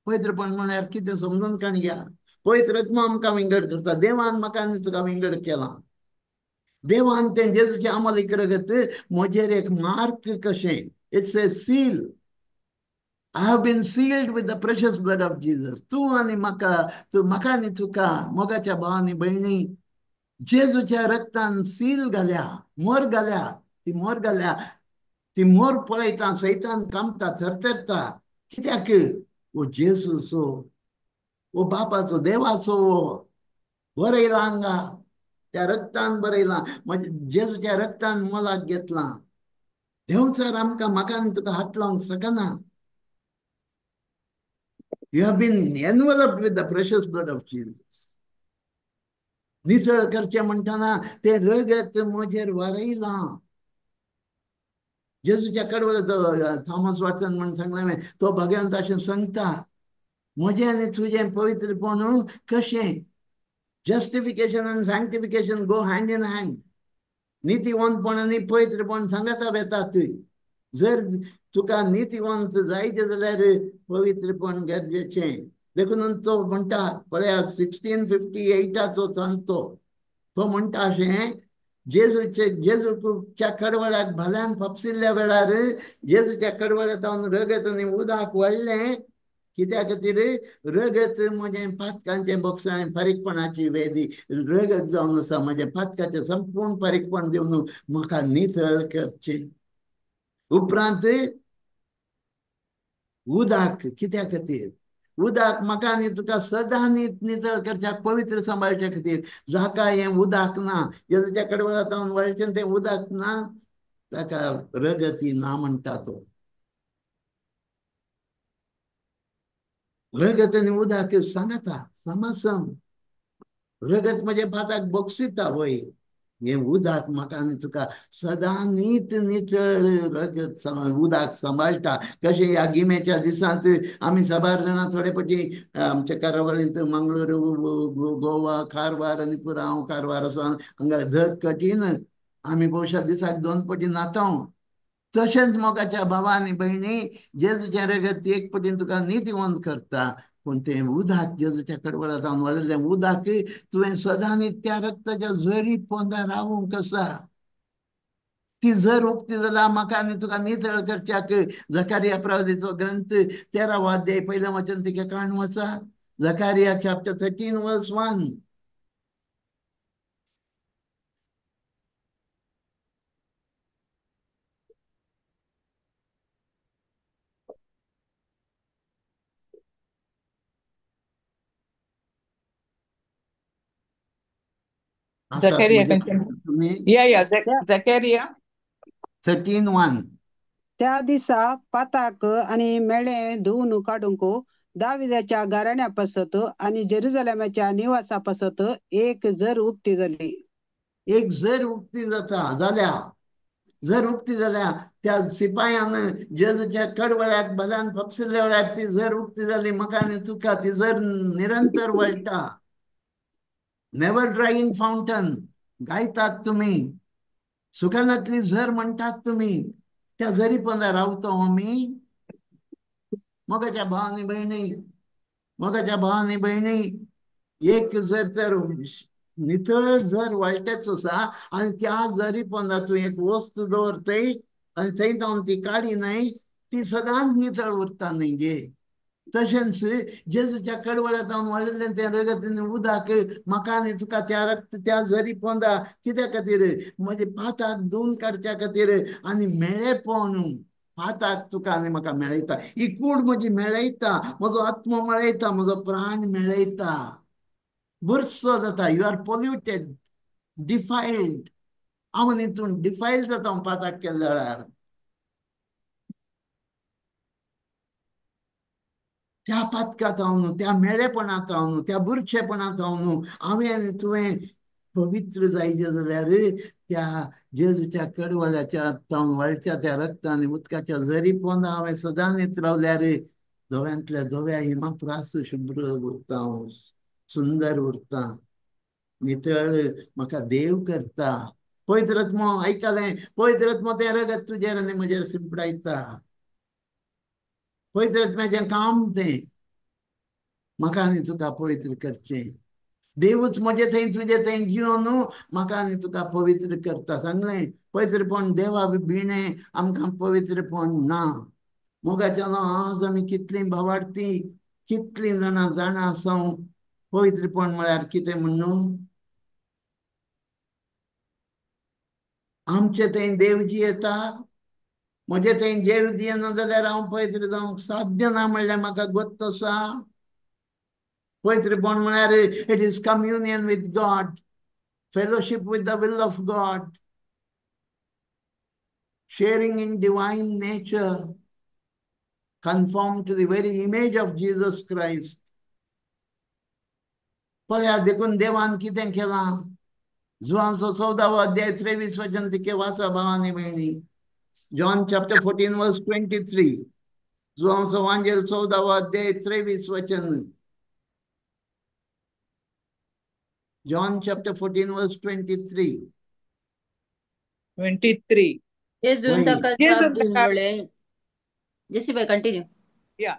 पवित्रपण म्हळ्यार कितें समजून काण घ्या. पवित्र आत्मो आमकां विंगड करता. देवान म्हाका आनी तुका विंगड केलां. देवान तें जेजूचें अमलीक रगत म्हजेर एक मार्क कशें, it's a seal. I have been sealed with the precious blood of Jesus. तूं आनी म्हाका, तूं म्हाका आनी तुका मोगाच्या भावानी भयणी जेजूच्या रक्तान सील घाल्या, मोर घाल्या. ती मोर घाल्या, ती मोर पळयता सैतान कामता, थरथरता. कित्याक? ओ जेजूचो, ओ बापाचो, देवाचो बरयला हांगा, त्या रक्तान बरयलां. म्हजे जेजूच्या रक्तान मोलाक घेतलां. देंवचार आमकां म्हाका आनी तुका हात लावंक शकना. You have been enveloped with the precious blood of Jesus. नितळ करचें म्हणटना तें रगत म्हजेर वारयलां. जेजूच्या कडवळ थॉमस वाटसन म्हण सांगलें हांवें, तो भगवंत अशें सांगता म्हजें आनी तुजें पवित्रपण कशें? जस्टिफिकेशन आनी sanctification go hand in hand. नितीवंतपण आनी पवित्रपण सांगाता वेतात. जर तुका नितीवंत जायते जाल्यार पवित्रपण गरजेचें. देखून तो म्हणटा पळया 1658 सांगतो तो म्हणटा अशें, जेजूचे जेजूच्या कडवळ्याक भाल्यान फापसिल्ल्या वेळार जेजूच्या कडवळ्या जावन रगत आनी उदक वळ्ळें. कित्या खातीर? रगत म्हजें पातकांचें बोगसाळें, फारीकपणाची वेदी रगत जावन आसा. म्हजें पातकाचें संपूर्ण फारीकपण दिवन म्हाका नितळ करचें. उपरांत उदक कित्या खातीर? उदक म्हाका आनी तुका सदां नितळ करच्याक, पवित्र सांबाळच्या खातीर. जाका हें उदक ना, जेजूच्या कडवळा जावन वळचें तें उदक ना, ताका रगती ना म्हणटा तो. रगत आनी उदक सांगता समासम. रगत म्हज्या भाताक बक्षिता वय, हें उदक म्हाका आनी तुका सदां नीत नितळ रगत उदक सांबाळटा. कशें ह्या गिमेच्या दिसांत आमी साबार जाणां थोडे पटी आमच्या कारावळींत मंगळूर, गोवा, कारवार आनी पुरा हांव कारवार आसा, हांगा धग कठीण, आमी भोवशा दिसाक 2 पटी न्हाता. तशेंच मोगाच्या भावा आनी भयणी, जेजूचें रगत एक पटीन तुका नितीवंत करता, पूण तें उदक जेजूच्या कडवळा जावन वळिल्लें उदक तुवें सदां त्या रक्ताच्या झरी पोंदा रावूंक आसा. ती झर उक्ती जाल्यार म्हाका आनी तुका नितळ करच्याक. जकारिया प्रवादीचो ग्रंथ 13वो अध्याय पयलें वचन तिका काण वाचा. जकारिया चॅप्टर 13 वर्स 1. Zechariah, या या Zechariah 13:1. त्या दिसा पाताक आनी मेळे धुवन काडूंक दाविदाच्या घराण्या पासत आनी जेरुजलेमाच्या निवासा पासत एक जर उक्ती जाली. एक जर उक्ती जाता जाल्या, जर उक्ती जाल्या त्या सिपायान जेजूच्या कडवळ्याक भल्यान फपसिल्ल्या वेळार ती जर उक्ती जाली. म्हाका आनी तुका ती जर निरंतर वळटा. नेवर ड्रायिंग फाउंटन गायतात तुमी, सुखानातली झर म्हणटात तुमी, त्या झरी पोंदा रावतो आमी. मोगाच्या भावानी भयणी, मोगाच्या भावानी भयणी, एक जर तर नितळ झर वाळटेच आसा आनी त्या झरी पोंदा तूं एक वस्तू दवरतय आनी थंय जावन ती काडी न्हय, ती सदांच नितळ उरता न्हय गे. तशेंच जेजूच्या कडवळ्या जावन वळिल्लें तें रगत आनी उदक म्हाका आनी तुका त्या रक्त त्या झरी पोंदा कित्या खातीर? म्हजे पाताक धुवन काडच्या खातीर आनी मेळेपण पाताक तुका आनी म्हाका मेळयता. ही कूड म्हजी मेळयता, म्हजो आत्मो मेळयता, म्हजो प्राण मेळयता. बुरसो जाता, you are polluted, defiled. हांव आनी तूं डिफायल्ड जाता हांव पाताक केल्ल्या वेळार. त्या पातकांत हांव, त्या मेळेपणांत हांव, त्या बुरशेपणांत हांव हांवें आनी तुवें पवित्र जायचे जाल्यार त्या जेजूच्या कडवळ्याच्या जावन वळच्या त्या रक्त आनी उदकाच्या झरी पोंदा हांवें सदांच रावल्यार धव्यांतल्या धव्या हिमा प्रास शुभ्र उरता हांव, सुंदर उरता, नितळ म्हाका देव करता. पवित्र आत्मो आयकलें, पवित्र आत्मो तें रगत तुजेर आनी म्हजेर शिंपडायता. पवित्र आत्म्याचें काम तें म्हाका आनी तुका पवित्र करचें. देवूच म्हजे थंय तुजे थंय जिवन म्हाका आनी तुका पवित्र करता. सांगलें पवित्रपण देवा बिणें आमकां पवित्रपण ना. मोगाच्या आज आमी कितलीं भावार्थी, कितलीं जाणां जाणा आसा पवित्रपण म्हळ्यार कितें म्हणून. आमचे थंय देव जियेता, म्हजे थंय जेव जियेना जाल्यार हांव पवित्र जावंक साध्य ना म्हणल्यार म्हाका गोत्त आसा. पवित्रपण म्हळ्यार it is communion with God, fellowship with the will of God, sharing in divine nature, conform to the very image of Jesus Christ. पळया देखून देवान कितें केलां. जुवांचो 14वो अध्याय 23 वचन तिके वाचा भावानी भयणी. John chapter 14 verse 23. जुवांचो वांजेल 14वो अध्याय 23 वचन. John chapter 14 verse 23. 23. जेजून ताका जाप दिवन म्हळें. जेसी बाय कंटिन्यू. या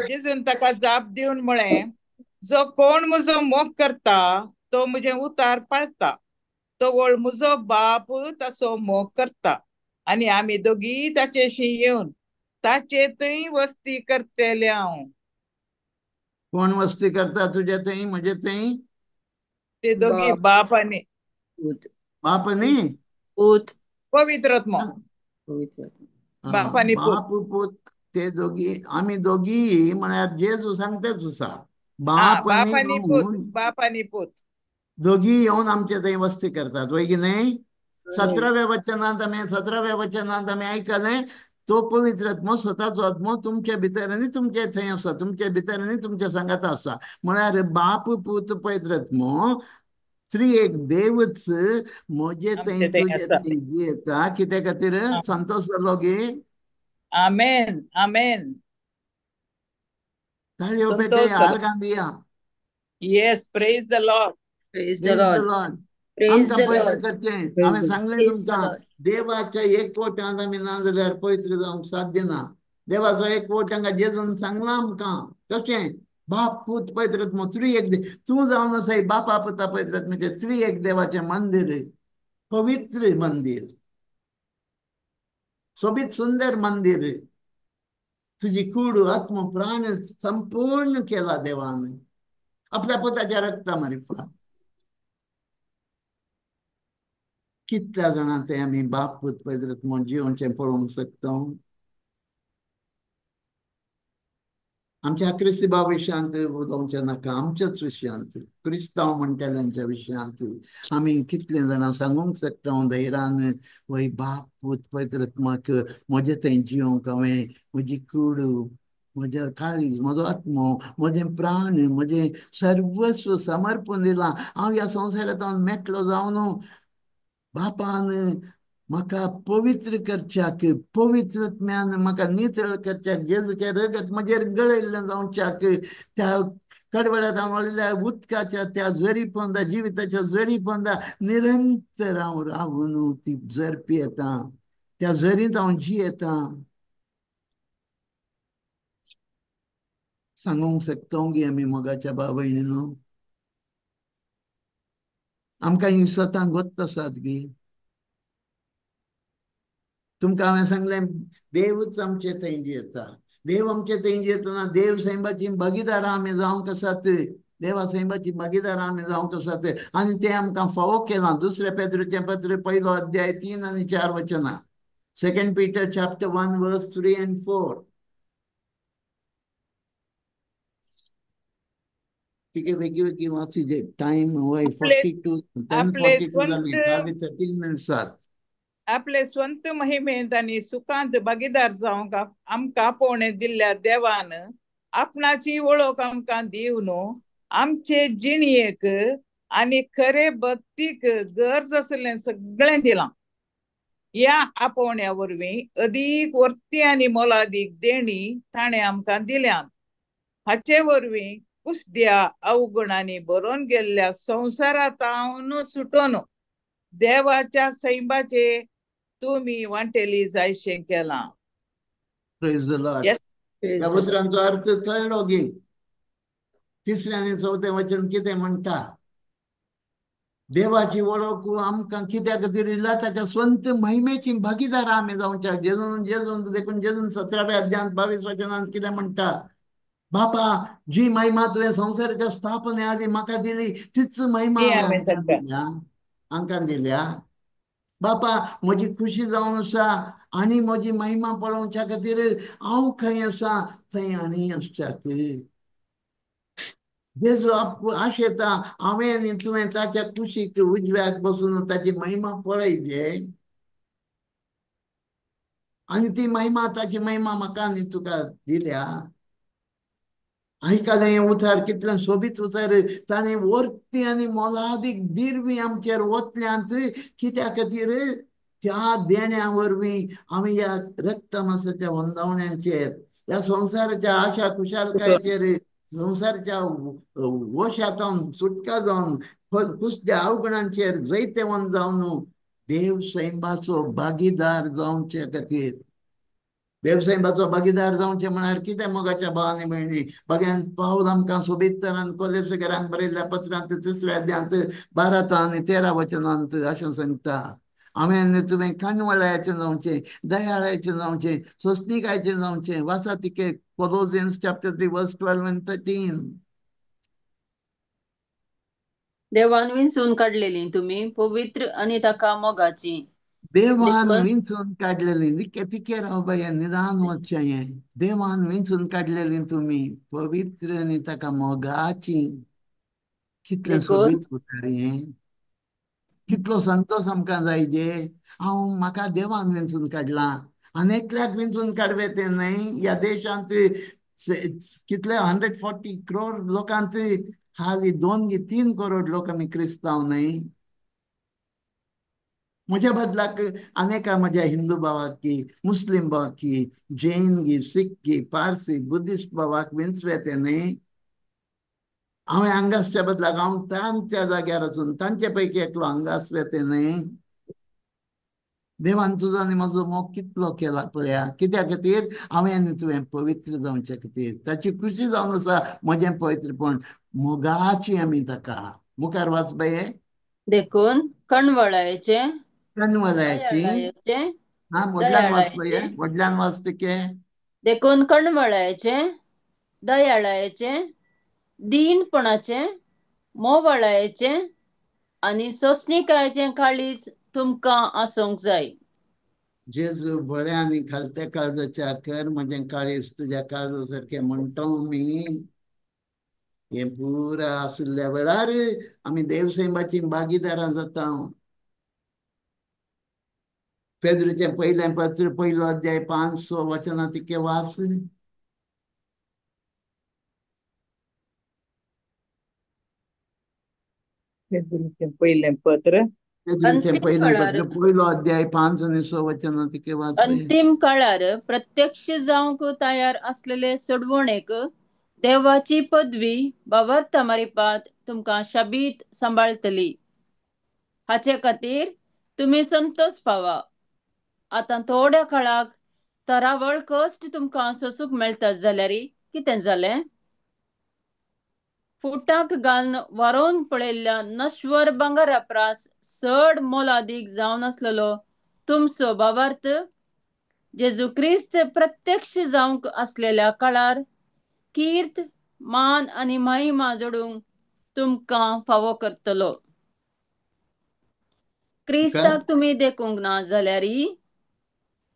जेजून ताका जाप दिवन म्हळें, जो कोण म्हजो मोग करता तो म्हजें उतार पाळता, तवळ म्हजो बाप ताचो मोग करता आनी आमी दोगी ताचेशी येवन ताचे थंय वस्ती करतले. हांव कोण वस्ती करता तुजे थंय म्हजे थंय? ते दोगी बाप आनी पूत. बाप आनी पूत, पवित्र आत्मो. बाप आनी बाप पूत ते दोगी आमी दोगी म्हळ्यार जेजू सांगतेच आसा, हा, बाप बाप आनी आनी पूत, हांव बाप आनी पूत दोगी येवन आमचे थंय वस्ती करतात, वय की न्हय? 17व्या वचनांत आमी आयकलें, तो पवित्र आत्मो, स्वताचो आत्मो तुमच्या भितर आनी तुमचे थंय आसा, तुमच्या भितर आनी तुमच्या सांगाता आसा. म्हळ्यार बाप, पूत, पवित्र आत्मो, त्रिएक देवच म्हजे थंय आमचे थंय तुजे आसा. थंय जियेता. कित्या खातीर संतोश जालो गे? आमेन, आमेन. ताळयो पेटे, संतोष जालो. आर्गां दिया. Yes, praise the Lord. Praise the praise the Lord. Lord. Praise आमकां the पवित्र लॉर्ड. करचें. हांवें सांगलें प्रेज the तुमकां, लॉर्ड. देवाच्या एकवटांत आमी ना जाल्यार पवित्र जावंक साध्य ना. देवाचो एकवट हांगा जेजून सांगलां आमकां कशें, बाप, पूत, पवित्र आत्मो, त्रिएक देव. तूं जावन आसाय बापा, पुता, पवित्र आत्म्याचें त्रिएक देवाचें मंदिर, पवित्र मंदिर, सोबीत सुंदर मंदिर. तुजी कूड, आत्मो, प्राण संपूर्ण केला देवान आपल्या पुताच्या रक्ता मारिफात. कितल्या जाणां ते आमी बाप, पूत, पवित्र आत्मो जिवनचें पळोवंक शकता? आमच्या क्रिस्ती विशयांत उलोवचें नाका, आमच्याच विशयांत, क्रिस्तांव म्हणटल्यांच्या विशयांत आमी कितले जाणां सांगूंक शकता धैर्यान, वय बाप, पूत, पवित्र आत्माक म्हजें थंय जिवंक हांवें म्हजी कूड, म्हज्या काळीज, म्हजो आत्मो, म्हजें प्राण, म्हजें सर्वस्व समर्पण दिलां. हांव ह्या संवसारांत मेकळो जावन बापान म्हाका पवित्र करच्याक, पवित्र आत्म्यान म्हाका नितळ करच्याक, जेजूचें रगत म्हजेर गळयल्लें जावच्याक, त्या कडवळ्यांत हांव वळिल्ल्या उदकाच्या त्या जरी पोंदा, जिविताच्या जरी पोंदा निरंतर हांव रावून ती जर पियेता, त्या जरींत हांव जियेता. सांगूंक शकता गे आमी मोगाच्या भाव भयणीनो? आमकां ही सतां गोत्त आसात गी? तुमकां हांवें सांगलें, देवूच आमचे थंय जियेता. देव आमचे थंय जियेतना देव सैमाची भागीदारां आमी जावंक आसात. देवा सैमाची भागीदारां आमी जावंक आसात आनी तें आमकां फावो केलां. दुसऱ्या पेद्रूचें पत्र, पयलो अध्याय, 3 आनी 4 वचनां. Second Peter chapter 1 verse 3 and 4. ठीक आहे, बेगी बेगी वाची, टायम वय आपले 42, 10 आपले 42 जाली. स्वंत खाली 13 मिनिट्स आसात. आपले स्वंत महिमेंत आनी सुखांत भागीदार जावंक आमकां आपोवणें दिल्ल्या देवान आपणाची वळख आमकां दिवन आमचे जिणयेक आनी खरे भक्तीक गरज आसलें सगळें दिलां. ह्या आपोवण्या वरवीं अदीक वर्ती आनी मोलादीक देणी ताणें आमकां दिल्यात. हाचे वरवीं कुसड्या अवगुणांनी भरून गेल्ल्या संवसारांत सुटोन देवाच्या सैमाचे तुमी वांटेली जायशें केलां. Praise the Lord. Yes. Praise ह्या the Lord. उतरांचो अर्थ कळ्ळो गी? तिसरें आनी चवथें वचन कितें म्हणटा? देवाची वळख आमकां कित्या खातीर दिला? ताच्या स्वंत महिमेची भागीदार आमी जावच्या. जेजून जेजून देखून जेजून 17व्या अध्यायांत 22 वचनांत कितें म्हणटा? बापा, जी महिमा तुवें संवसाराच्या स्थापने आदी म्हाका दिली, तीच महिमा ती हांवें हांवें आमकां ताका दिल्या, आमकां दिल्या. बापा, म्हजी खुशी जावन आसा आनी म्हजी महिमा पळोवच्या खातीर हांव खंय आसा थंय आनी आसच्याक जेजू आशेता हांवें आनी तुवें ताच्या कुशीक उजव्याक बसून ताची महिमा पळयजे आनी ती महिमा, ताची महिमा म्हाका आनी तुका दिल्या. आयकलें हें उतर कितलें सोबीत उतर. ताणें वर्ती आनी मोलादीक दिरवी आमचेर वतल्यांत. कित्या खातीर? त्या देण्या वरवीं आमी ह्या रक्तमासाच्या वंदावण्यांचेर, ह्या संवसाराच्या आशा खुशालकायेचेर, संवसाराच्या वशांत सुटका जावन, कुसद्या अवगुणांचेर जैतेवंत जावन देव सैमाचो भागीदार जावचे खातीर. देव सैमाचो भागीदार जावचें म्हळ्यार कितें मोगाच्या भावांनी भयणी? बघ्यान पावल आमकां सोबीत तरान कोलेसगरांक बरयल्ल्या पत्रांत तिसऱ्या अध्यायांत 12 आनी 13 वचनांत अशें सांगता, हांवें तुवें काणवळ्याचें जावचें, दयाळाचें जावचें, सोंसणिकायेचें जावचें. वाचा तिके, Colossians chapter 3 verse 12 and 13. देवान विंचून काडलेली तुमी पवित्र आनी ताका मोगाची. देवान देखून विंचून काडलेली तिके राव बाये, निदान वचचें हें. देवान विंचून काडलेली तुमी पवित्र आनी ताका मोगाची. कितलें देखून सोबीत उतर हें, कितलो संतोश आमकां जाय जे हांव म्हाका देवान विंचून काडलां. आनी एकल्याक विंचून काडवे तें न्हय. ह्या देशांत कितले 140 करोड लोकांत खाली 2 गी 3 करोड लोक आमी क्रिस्तांव न्हय. म्हज्या बदलाक अनेका म्हज्या हिंदू भावाक की, मुस्लीम भावाक की, जैन गी, सिख गी, पारसी, बुद्धिस्ट भावाक विंचवे तें न्हय. हांवें हांगासच्या बदलाक हांव तांच्या जाग्यार वचून तांचे पैकी एकलो हांगासवे तें न्हय. देवान तुजो आनी म्हजो मोग कितलो केला पळया. कित्या खातीर? हांवें आनी तुवें पवित्र जावचे खातीर. ताची खुशी जावन आसा म्हजें पवित्रपण. मोगाची आमी ताका. मुखार वाच बाये. देखून कणवळायचें, कणवळायची. दयाळायेचें, हा, व्हडल्यान वाच पळय, दयाळायेचें. व्हडल्यान वाच तिके. देखून कणवळायेचें, दयाळायेचें, दीनपणाचें, मोवाळायेचें आनी सोंसणिकायेचें काळीज तुमकां आसूंक जाय. जेजू बऱ्या आनी खालत्या काळजाच्या कर म्हजें काळीज तुज्या काळजा सारकें म्हणटा मी. हें पुरा आशिल्ल्या वेळार आमी देवसैंबाची भागीदारां जाता. पेद्रूचें पयलें पत्र 1 अध्याय 5 वचनां तिके वाच. पेद्रूचें पयलें पत्र, पेद्रूचें अंतीम पयलें काळार पत्र 1 अध्याय 5 आनी 6 वचनां तिके वाच. अंतीम काळार प्रत्यक्ष जावंक तयार आसलेले सोडवणेक देवाची पदवी भावार्था मारिपात तुमकां शाबीत सांबाळटली. हाचे खातीर तुमी संतोष पावा. आतां थोड्या काळाक तरावळ कश्ट तुमकां सोसूंक मेळटा जाल्यार कितें जालें? फुटाक घालून वारोवन पळयल्ल्या नश्वर भांगरा प्रास चड मोलादीक जावन आसलेलो तुमचो भावार्थ जेजू क्रिस्त प्रत्यक्ष जावंक आसलेल्या काळार कीर्त, मान आनी महिमा जोडूंक तुमकां फावो करतलो. क्रिस्ताक तुमी देखूंक ना जाल्यार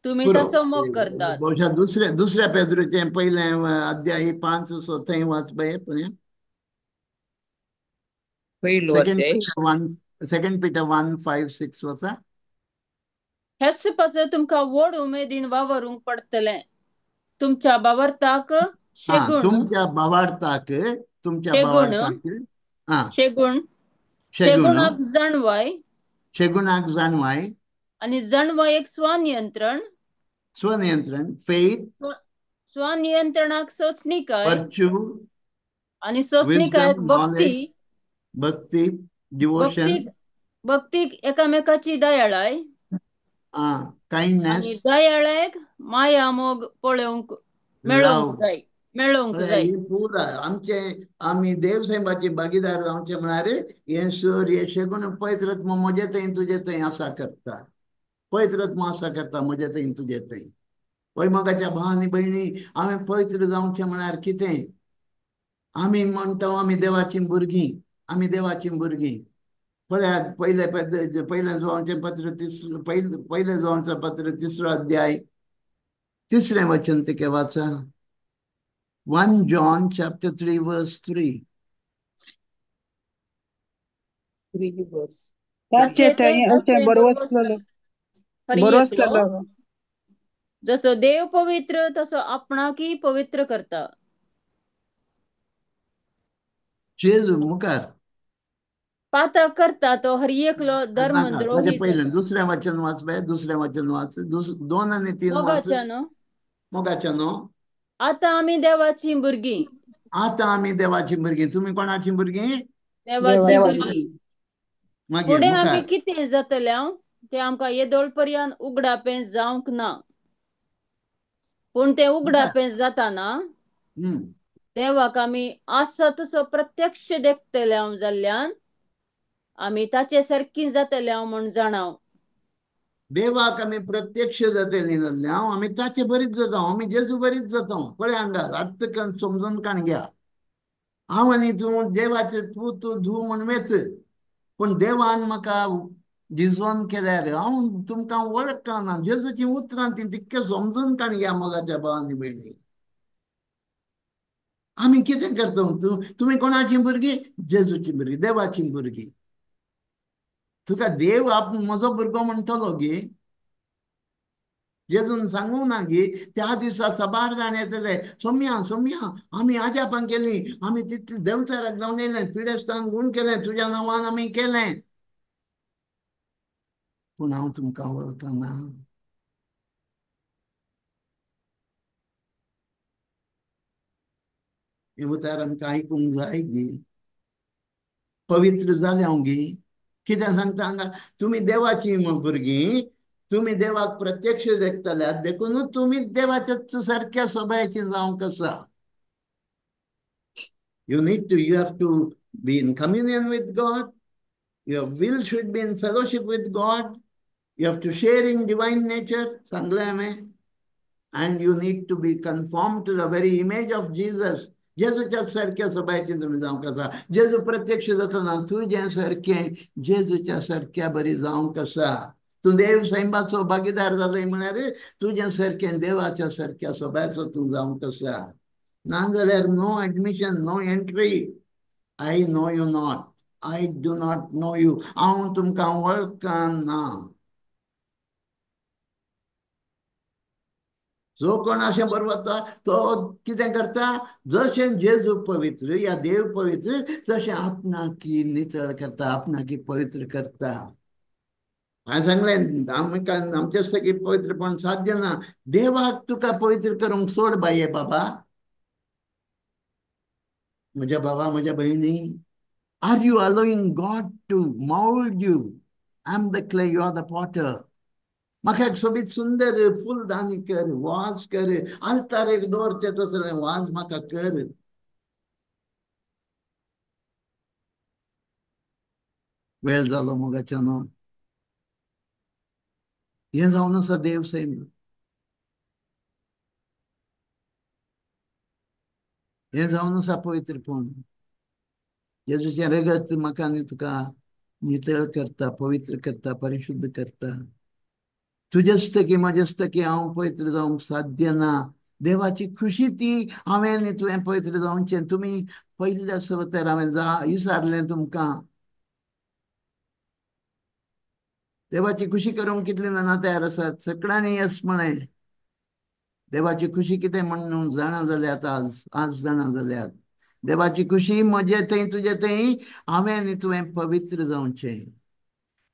तुमी तसो मोग करतात. बहुशा दुसऱ्या पेद्रूचें 1 अध्याय 5 6 थंय वाच पळय. पयलो अध्याय 2 Peter 1, 5, 6 वाचा. हेच पासून तुमकां व्हड उमेदीन वावरूंक पडटलें. तुमच्या भावार्थाक शेगुण, तुमच्या भावार्थाक, तुमच्या शेगुण, भावार्थाक शेगुण, शेगुण, शेगुणाक जाणवाय, शेगुणाक जाणवाय आनी जाणवायेक स्वनियंत्रण, स्वनियंत्रण, फेथ, स्वनियंत्रणाक सोंसणिकाय वर्च्यू आनी सोंसणिकायेक भक्ती, भक्ती, डिवोशन, भक्तीक एकामेकाची दयाळाय, काइंडनेस आनी दयाळायेक माया मोग पळोवंक मेळोवंक जाय, मेळोवंक जाय. पुरा आमचे आमी देवसाहेबाची भागीदार जावचे म्हळ्यार हें सर हे शेगुण पवित्र म्हजे थंय तुजे थंय आसा करता. पवित्र आत्मा आसा करता म्हजे थंय तुजे थंय. वय मोगाच्या भाव आनी भयणी, हांवें पवित्र जावचें म्हळ्यार कितें? आमी म्हणटा आमी देवाचीं भुरगीं, आमी देवाचीं भुरगीं. पळयात पयलें पयलें जुवांचें पत्र पयलें जुवांचें पत्र 3 अध्याय 3 वचन ते वाचा. 1 John chapter 3 verse 3. 3 verse. ताचे थंय अशें बरोवचलो बरोवचलो, जसो देव पवित्र तसो आपणाकय पवित्र करता. जेजू मुखार पातक करता तो हर एकलो धर्मद्रोही. पयलें दुसरें वचन वाच बाय, दुसरें वचन वाच, 2 आनी 3 वाच. मोगाच्या न्हू. आतां आमी देवाची भुरगीं. आतां आमी देवाची भुरगीं. तुमी कोणाची भुरगीं? देवाची भुरगीं. फुडें आमी कितें जातलें तें आमकां येदोळ पर्यंत उगडापें जावंक ना, पूण तें उगडापें जाताना देवाक आमी आसा तसो प्रत्यक्ष देखतले जाल्ल्यान आमी ताचे सारकी जातले म्हूण जाणाव. देवाक आमी प्रत्यक्ष जातली जाल्ले आमी ताचे बरीच जाता, आमी जेजू बरीच जाता. पळय हांगा अर्थ समजून काण घ्या. हांव आनी तूं देवाचे पूत धूव म्हूण वेत, पूण देवान म्हाका डिजोन केल्यार हांव तुमकां वळखना. जेजूचीं उतरां तीं तितकें समजून काडया मोगाच्या भावांनी भयणी. आमी कितें करता? तुमी कोणाचीं भुरगीं? जेजूचीं भुरगीं, देवाचीं भुरगीं. तुका देव आप म्हजो भुरगो म्हणटलो गे? जेजून सांगूंक ना गे त्या दिसा साबार जाण येतले, सोम्या सोम्या आमी आजापां केली, आमी तितले देंवचाराक जावन येयले, पिडेस्तांक गूण केलें, तुज्या नांवान आमी केलें, पूण हांव तुमकां वळखना. हें उतार आमकां आयकूंक जाय गे. पवित्र जालें हांव गे. कितें सांगता हांगा? तुमी देवाचीं भुरगीं, तुमी देवाक प्रत्यक्ष देखतल्यात, देखूनच तुमी देवाच्या सारक्या सोबायची जावंक आसा. You need to, you have to be in communion with God. Your will should be in fellowship with God. You have to share in divine nature, सांगलें हांवें. And you need to be conformed to the very image of Jesus. जेजूच्या सारक्या सोबायचें तुमी जावंक आसा. जेजू प्रत्यक्ष जातना तुजें सारकें जेजूच्या सारक्या बरी जावंक आसा. तूं देव सैमाचो भागीदार जालें म्हळ्यार तुजें सारकें देवाच्या सारक्या सोबायचो तूं जावंक आसा. नाजाल्यार no admission, no entry. I know you not, I do not know you. हांव तुमकां वळखना. जो कोण अशें बरवता तो कितें करता? जशें जेजू पवित्र या देव पवित्र तशें आपणाकी नितळ करता, आपणाकी पवित्र करता. हांवें सांगलें आमकां आमचे सगळीं पवित्रपण साध्य ना. देवाक तुका पवित्र करूंक सोड बाये बाबा. म्हज्या बाबा, म्हज्या भयणी, are you allowing God to mould you? I am the clay, you are the potter. म्हाका एक सोबीत सुंदर फुलदानी कर, वाज कर, आल्तार एक दवरचें तसलें वाज म्हाका कर. वेळ जालो मोगाच्यानो. हें जावन आसा देव सैम. हें जावन आसा पवित्रपण. जेजूचें रगत म्हाका आनी तुका नितळ करता, पवित्र करता, परिशुद्ध करता. तुजेस्तकी म्हजेस्तकी हांव पवित्र जावंक साध्य ना. देवाची खुशी ती हांवें आनी तुवें पवित्र जावचें. तुमी पयल्या सवतर हांवें जा विचारलें तुमकां, देवाची खुशी करूंक कितलीं जाणां तयार आसात? सगळ्यांनी येस म्हळें. देवाची खुशी कितें म्हणून जाणा जाल्यात आज, आज जाणा जाल्यात. देवाची खुशी म्हजे थंय तुजे थंय हांवें आनी तुवें पवित्र जावचें.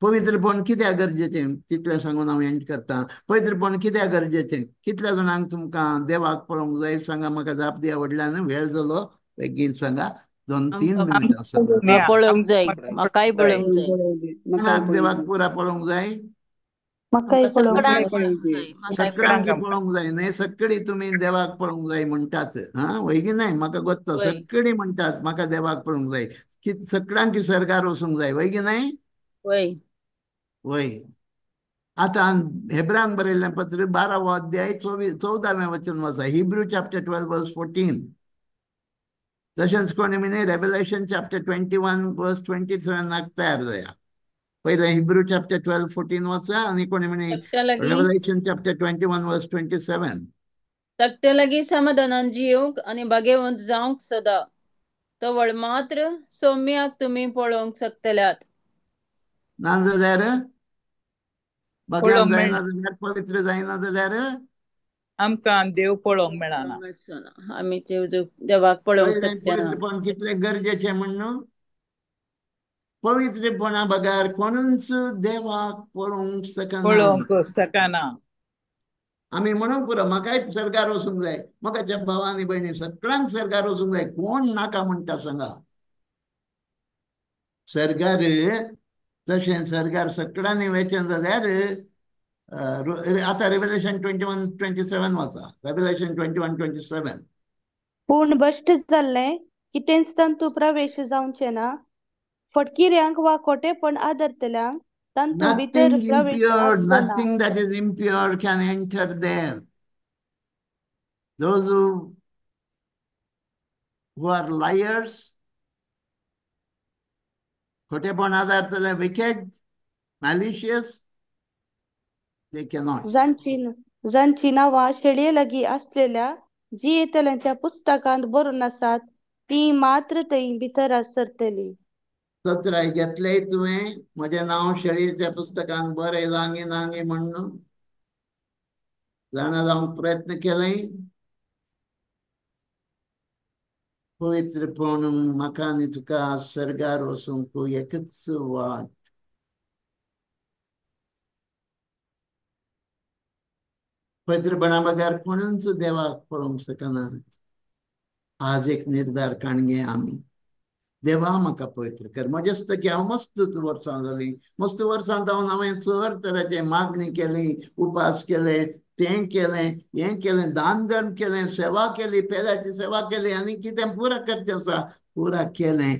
पवित्रपण कित्याक गरजेचें तितलें सांगून हांव एंड करता. पवित्रपण कित्याक गरजेचें? कितल्या जाणांक तुमकां देवाक पळोवंक जाय सांगा म्हाका जाप दिया व्हडल्यान. वेळ जालो, बेगीन सांगा. 2-3 मिनटां सांगा. पळोवंक जाय, म्हाकाय पळोवंक जाय. देवाक पुरा पळोवंक जाय, सगळ्यांक पळोवंक जाय न्हय? सगळीं तुमी देवाक पळोवंक जाय म्हणटात. हा वय की न्हय? म्हाका गोत्ता सगळीं म्हणटात म्हाका देवाक पळोवंक जाय. सगळ्यांक सरकार वचूंक जाय, वय की न्हय? वय वय. आतां हेब्रांक बरयल्लें पत्र 12वो अध्याय 14वें वचन वाचा. Hebrew chapter 12 verse 14. तशेंच कोणी म्हणे रेवलेशन चॅप्टर 21 वर्स 27 तयार जाया. पयलें हिब्रू चॅप्टर 12 14 वाचा आनी कोणी म्हणे रेवलेशन चॅप्टर 21 वर्स 27. तकटे लागीं समाधानान जियोवंक आनी भागेवंत जावंक सदा तवळ मात्र सौम्याक तुमी पळोवंक शकतल्यात. नाजाल्यार भाग्यान जायना जाल्यार, पवित्र जायना जाल्यार आमकां देव पळोवंक मेळना. आमी देवाक पळोवंक शकना. पवित्रपण कितलें गरजेचें म्हणून पवित्रपणा बगर कोणूच देवाक पळोवंक शकना, पळोवंक शकना. आमी म्हणूंक पुरो म्हाकाय सरकार वचूंक जाय, म्हाकाच्या भावा आनी भयणी सगळ्यांक सरकार वचूंक जाय. कोण नाका म्हणटा सांगा? सरकार तशें सरकार सगळ्यांनी वचें जाल्यार आतां रेवलेशन 21:27 वाचा. रेवलेशन 21:27. पूण भश्ट जाल्लें कितेंच तांतू प्रवेश जावचें ना. फटकिऱ्यांक वा खोटेपण आदरतल्यांक तांतू भितर प्रवेश आसचो ना. Nothing that is impure can enter there. Those who are liars, खोटेपण आदारतले, wicked, Malicious, they cannot. जांची जांची नांवां शेळये लागीं आसलेल्या जियेतल्यांच्या पुस्तकांत बरोवन आसात ती मात्र थंय भितर सरतली. सत्राय घेतले तुवें म्हजें नांव शेळयेच्या पुस्तकान बरयलां गी ना गी म्हणून जाणा जावंक प्रयत्न केलें. पवित्रपण म्हाका आनी तुका सर्गार वचूंक एकच वाट. पवित्रपणा बगर कोणूच देवाक पळोवंक शकनात. आज एक निर्धार काणगे आमी, देवा म्हाका पवित्र कर. म्हजेच की हांव मस्त वर्सां जालीं, मस्त वर्सां जावन हांवें सर तराचे मागणी केली, उपास केले, तें केलें, हें केलें, दान धर्म केलें, सेवा केली, पेल्याची सेवा केली आनी कितें पुरा करचें आसा पुरा केलें.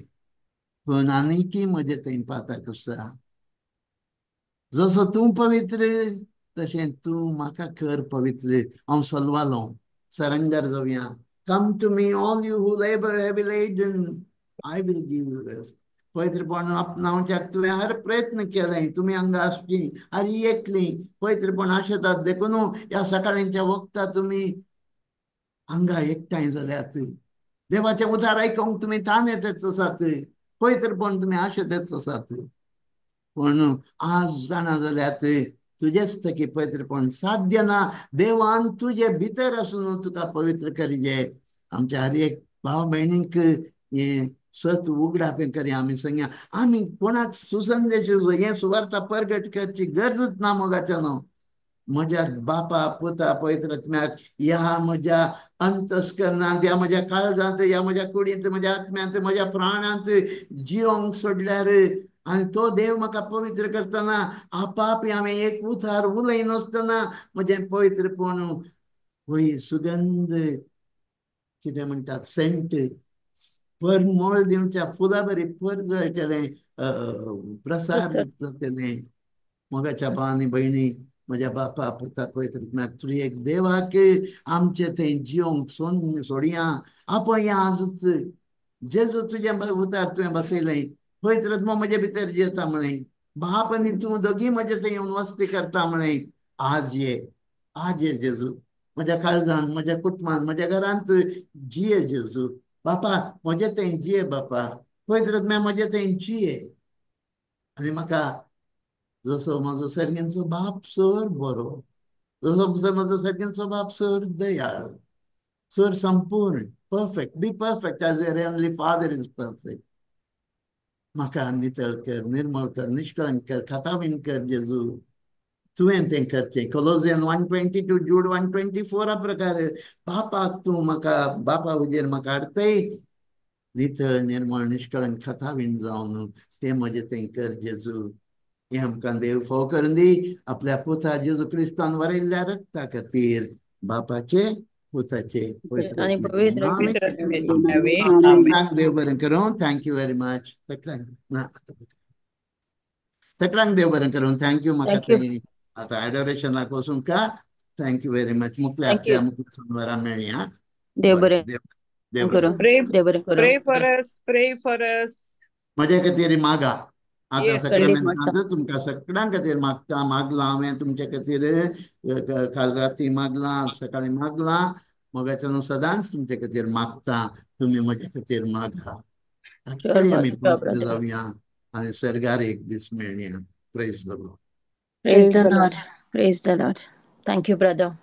पूण आनीकी म्हजें थंय पाताक आसा. जसो तूं पवित्र तशें तूं म्हाका कर पवित्र. हांव सलवालो, surrender जावया. Come to me all you who labour heavy laden, I will give you rest. पवित्रपण आपणावच्याक तुवें हर प्रयत्न केलें, तुमी हांगा आसची हर एकली पवित्रपण आशेतात. देखून ह्या सकाळींच्या वखता तुमी हांगा एकठांय जाल्यात. देवाचें उतार आयकूंक तुमी ताण येतच आसात, पवित्रपण तुमी आशेतच आसात. पूण आज जाणा जाल्यात तुजेच तकी पवित्रपण साध्य ना. देवान तुजे भितर आसून तुका पवित्र करिजे. आमच्या हर एक भाव भयणींक हें सत उगडापें करी आमी सांगया. आमी कोणाक सुसंदेश हें सुवार्ता परगट करची गरजूच ना. मोगाच्या न्हू म्हज्या बापा पुता पवित्र आत्म्याक ह्या म्हज्या अंतस्करणांत, ह्या म्हज्या काळजांत, ह्या म्हज्या कुडींत, म्हज्या आत्म्यांत, म्हज्या प्राणांत जिवंक सोडल्यार आनी तो देव म्हाका पवित्र करतना आपाप हांवें एक उतार उलयनासतना म्हजें पवित्रपण वय सुगंध कितें म्हणटात सेंट परमळ दिवच्या फुलां बरी परजळटलें, प्रसार जातलें. मोगाच्या भाव आनी भयणी, म्हज्या बापा पुता पवित्र आत्म्याक तुवें एक देवाक आमचे थंय जिवंक सोडया. आपया आजूच जेजू तुजें उतार तुवें बसयलें, पवित्र आत्मो म्हजे भितर जियेता म्हळें, बाप आनी तूं दोगी म्हजे थंय येवन वस्ती करता म्हळें. आज ये, आज ये जेजू, म्हज्या काळजान, म्हज्या कुटुंबान, म्हज्या घरांत जिये जेजू. बापा म्हजे थंय जिये, बापा पवित्र आत्म्या म्हजे थंय जिये. आनी म्हाका जसो म्हजो सर्गेंचो बाप सर बरो, जसो म्हजो सर्गेंचो बाप सर दयाळ, सर संपूर्ण, perfect, be perfect as your heavenly father is perfect. म्हाका नितळ कर, निर्मळ कर, निष्कळंक कर, खातावीण कर जेजू. तुवें तें करचें. कोलोजियन 1:22, जूड 1:24 प्रकार बापाक तूं म्हाका, बापा हुजेर म्हाका हाडतय नितळ निर्मळ निष्कळंक खातावीण जावन तें म्हजें तें कर जेजू. हें आमकां देव फोव करून दी आपल्या पुता जेजू क्रिस्तान वरयल्ल्या रक्ता खातीर, बापाचे पुताचे पवित्र. देव बरें करूं. Thank you very much सगळ्यांक. ना सगळ्यांक देव बरें करूं. Thank you. म्हाका थंय आतां एडोरेशनाक वचूंक का. Thank you very much. मुखल्या हप्त्या मुखल्या सोनवारा मेळया. देव बरें करूं. Pray for us, pray for us. म्हज्या खातीर मागा. आतां सगळ्यांत तुमकां सगळ्यां खातीर मागता, मागलां हांवें तुमच्या खातीर, काल राती मागलां, सकाळीं मागलां. मोगाच्यान सदांच तुमच्या खातीर मागता, तुमी म्हज्या खातीर मागा. आमी पवित्र जावया आनी सर्गार एक दीस मेळया. Praise the Lord. Praise the Lord. Praise the Lord. Thank you brother.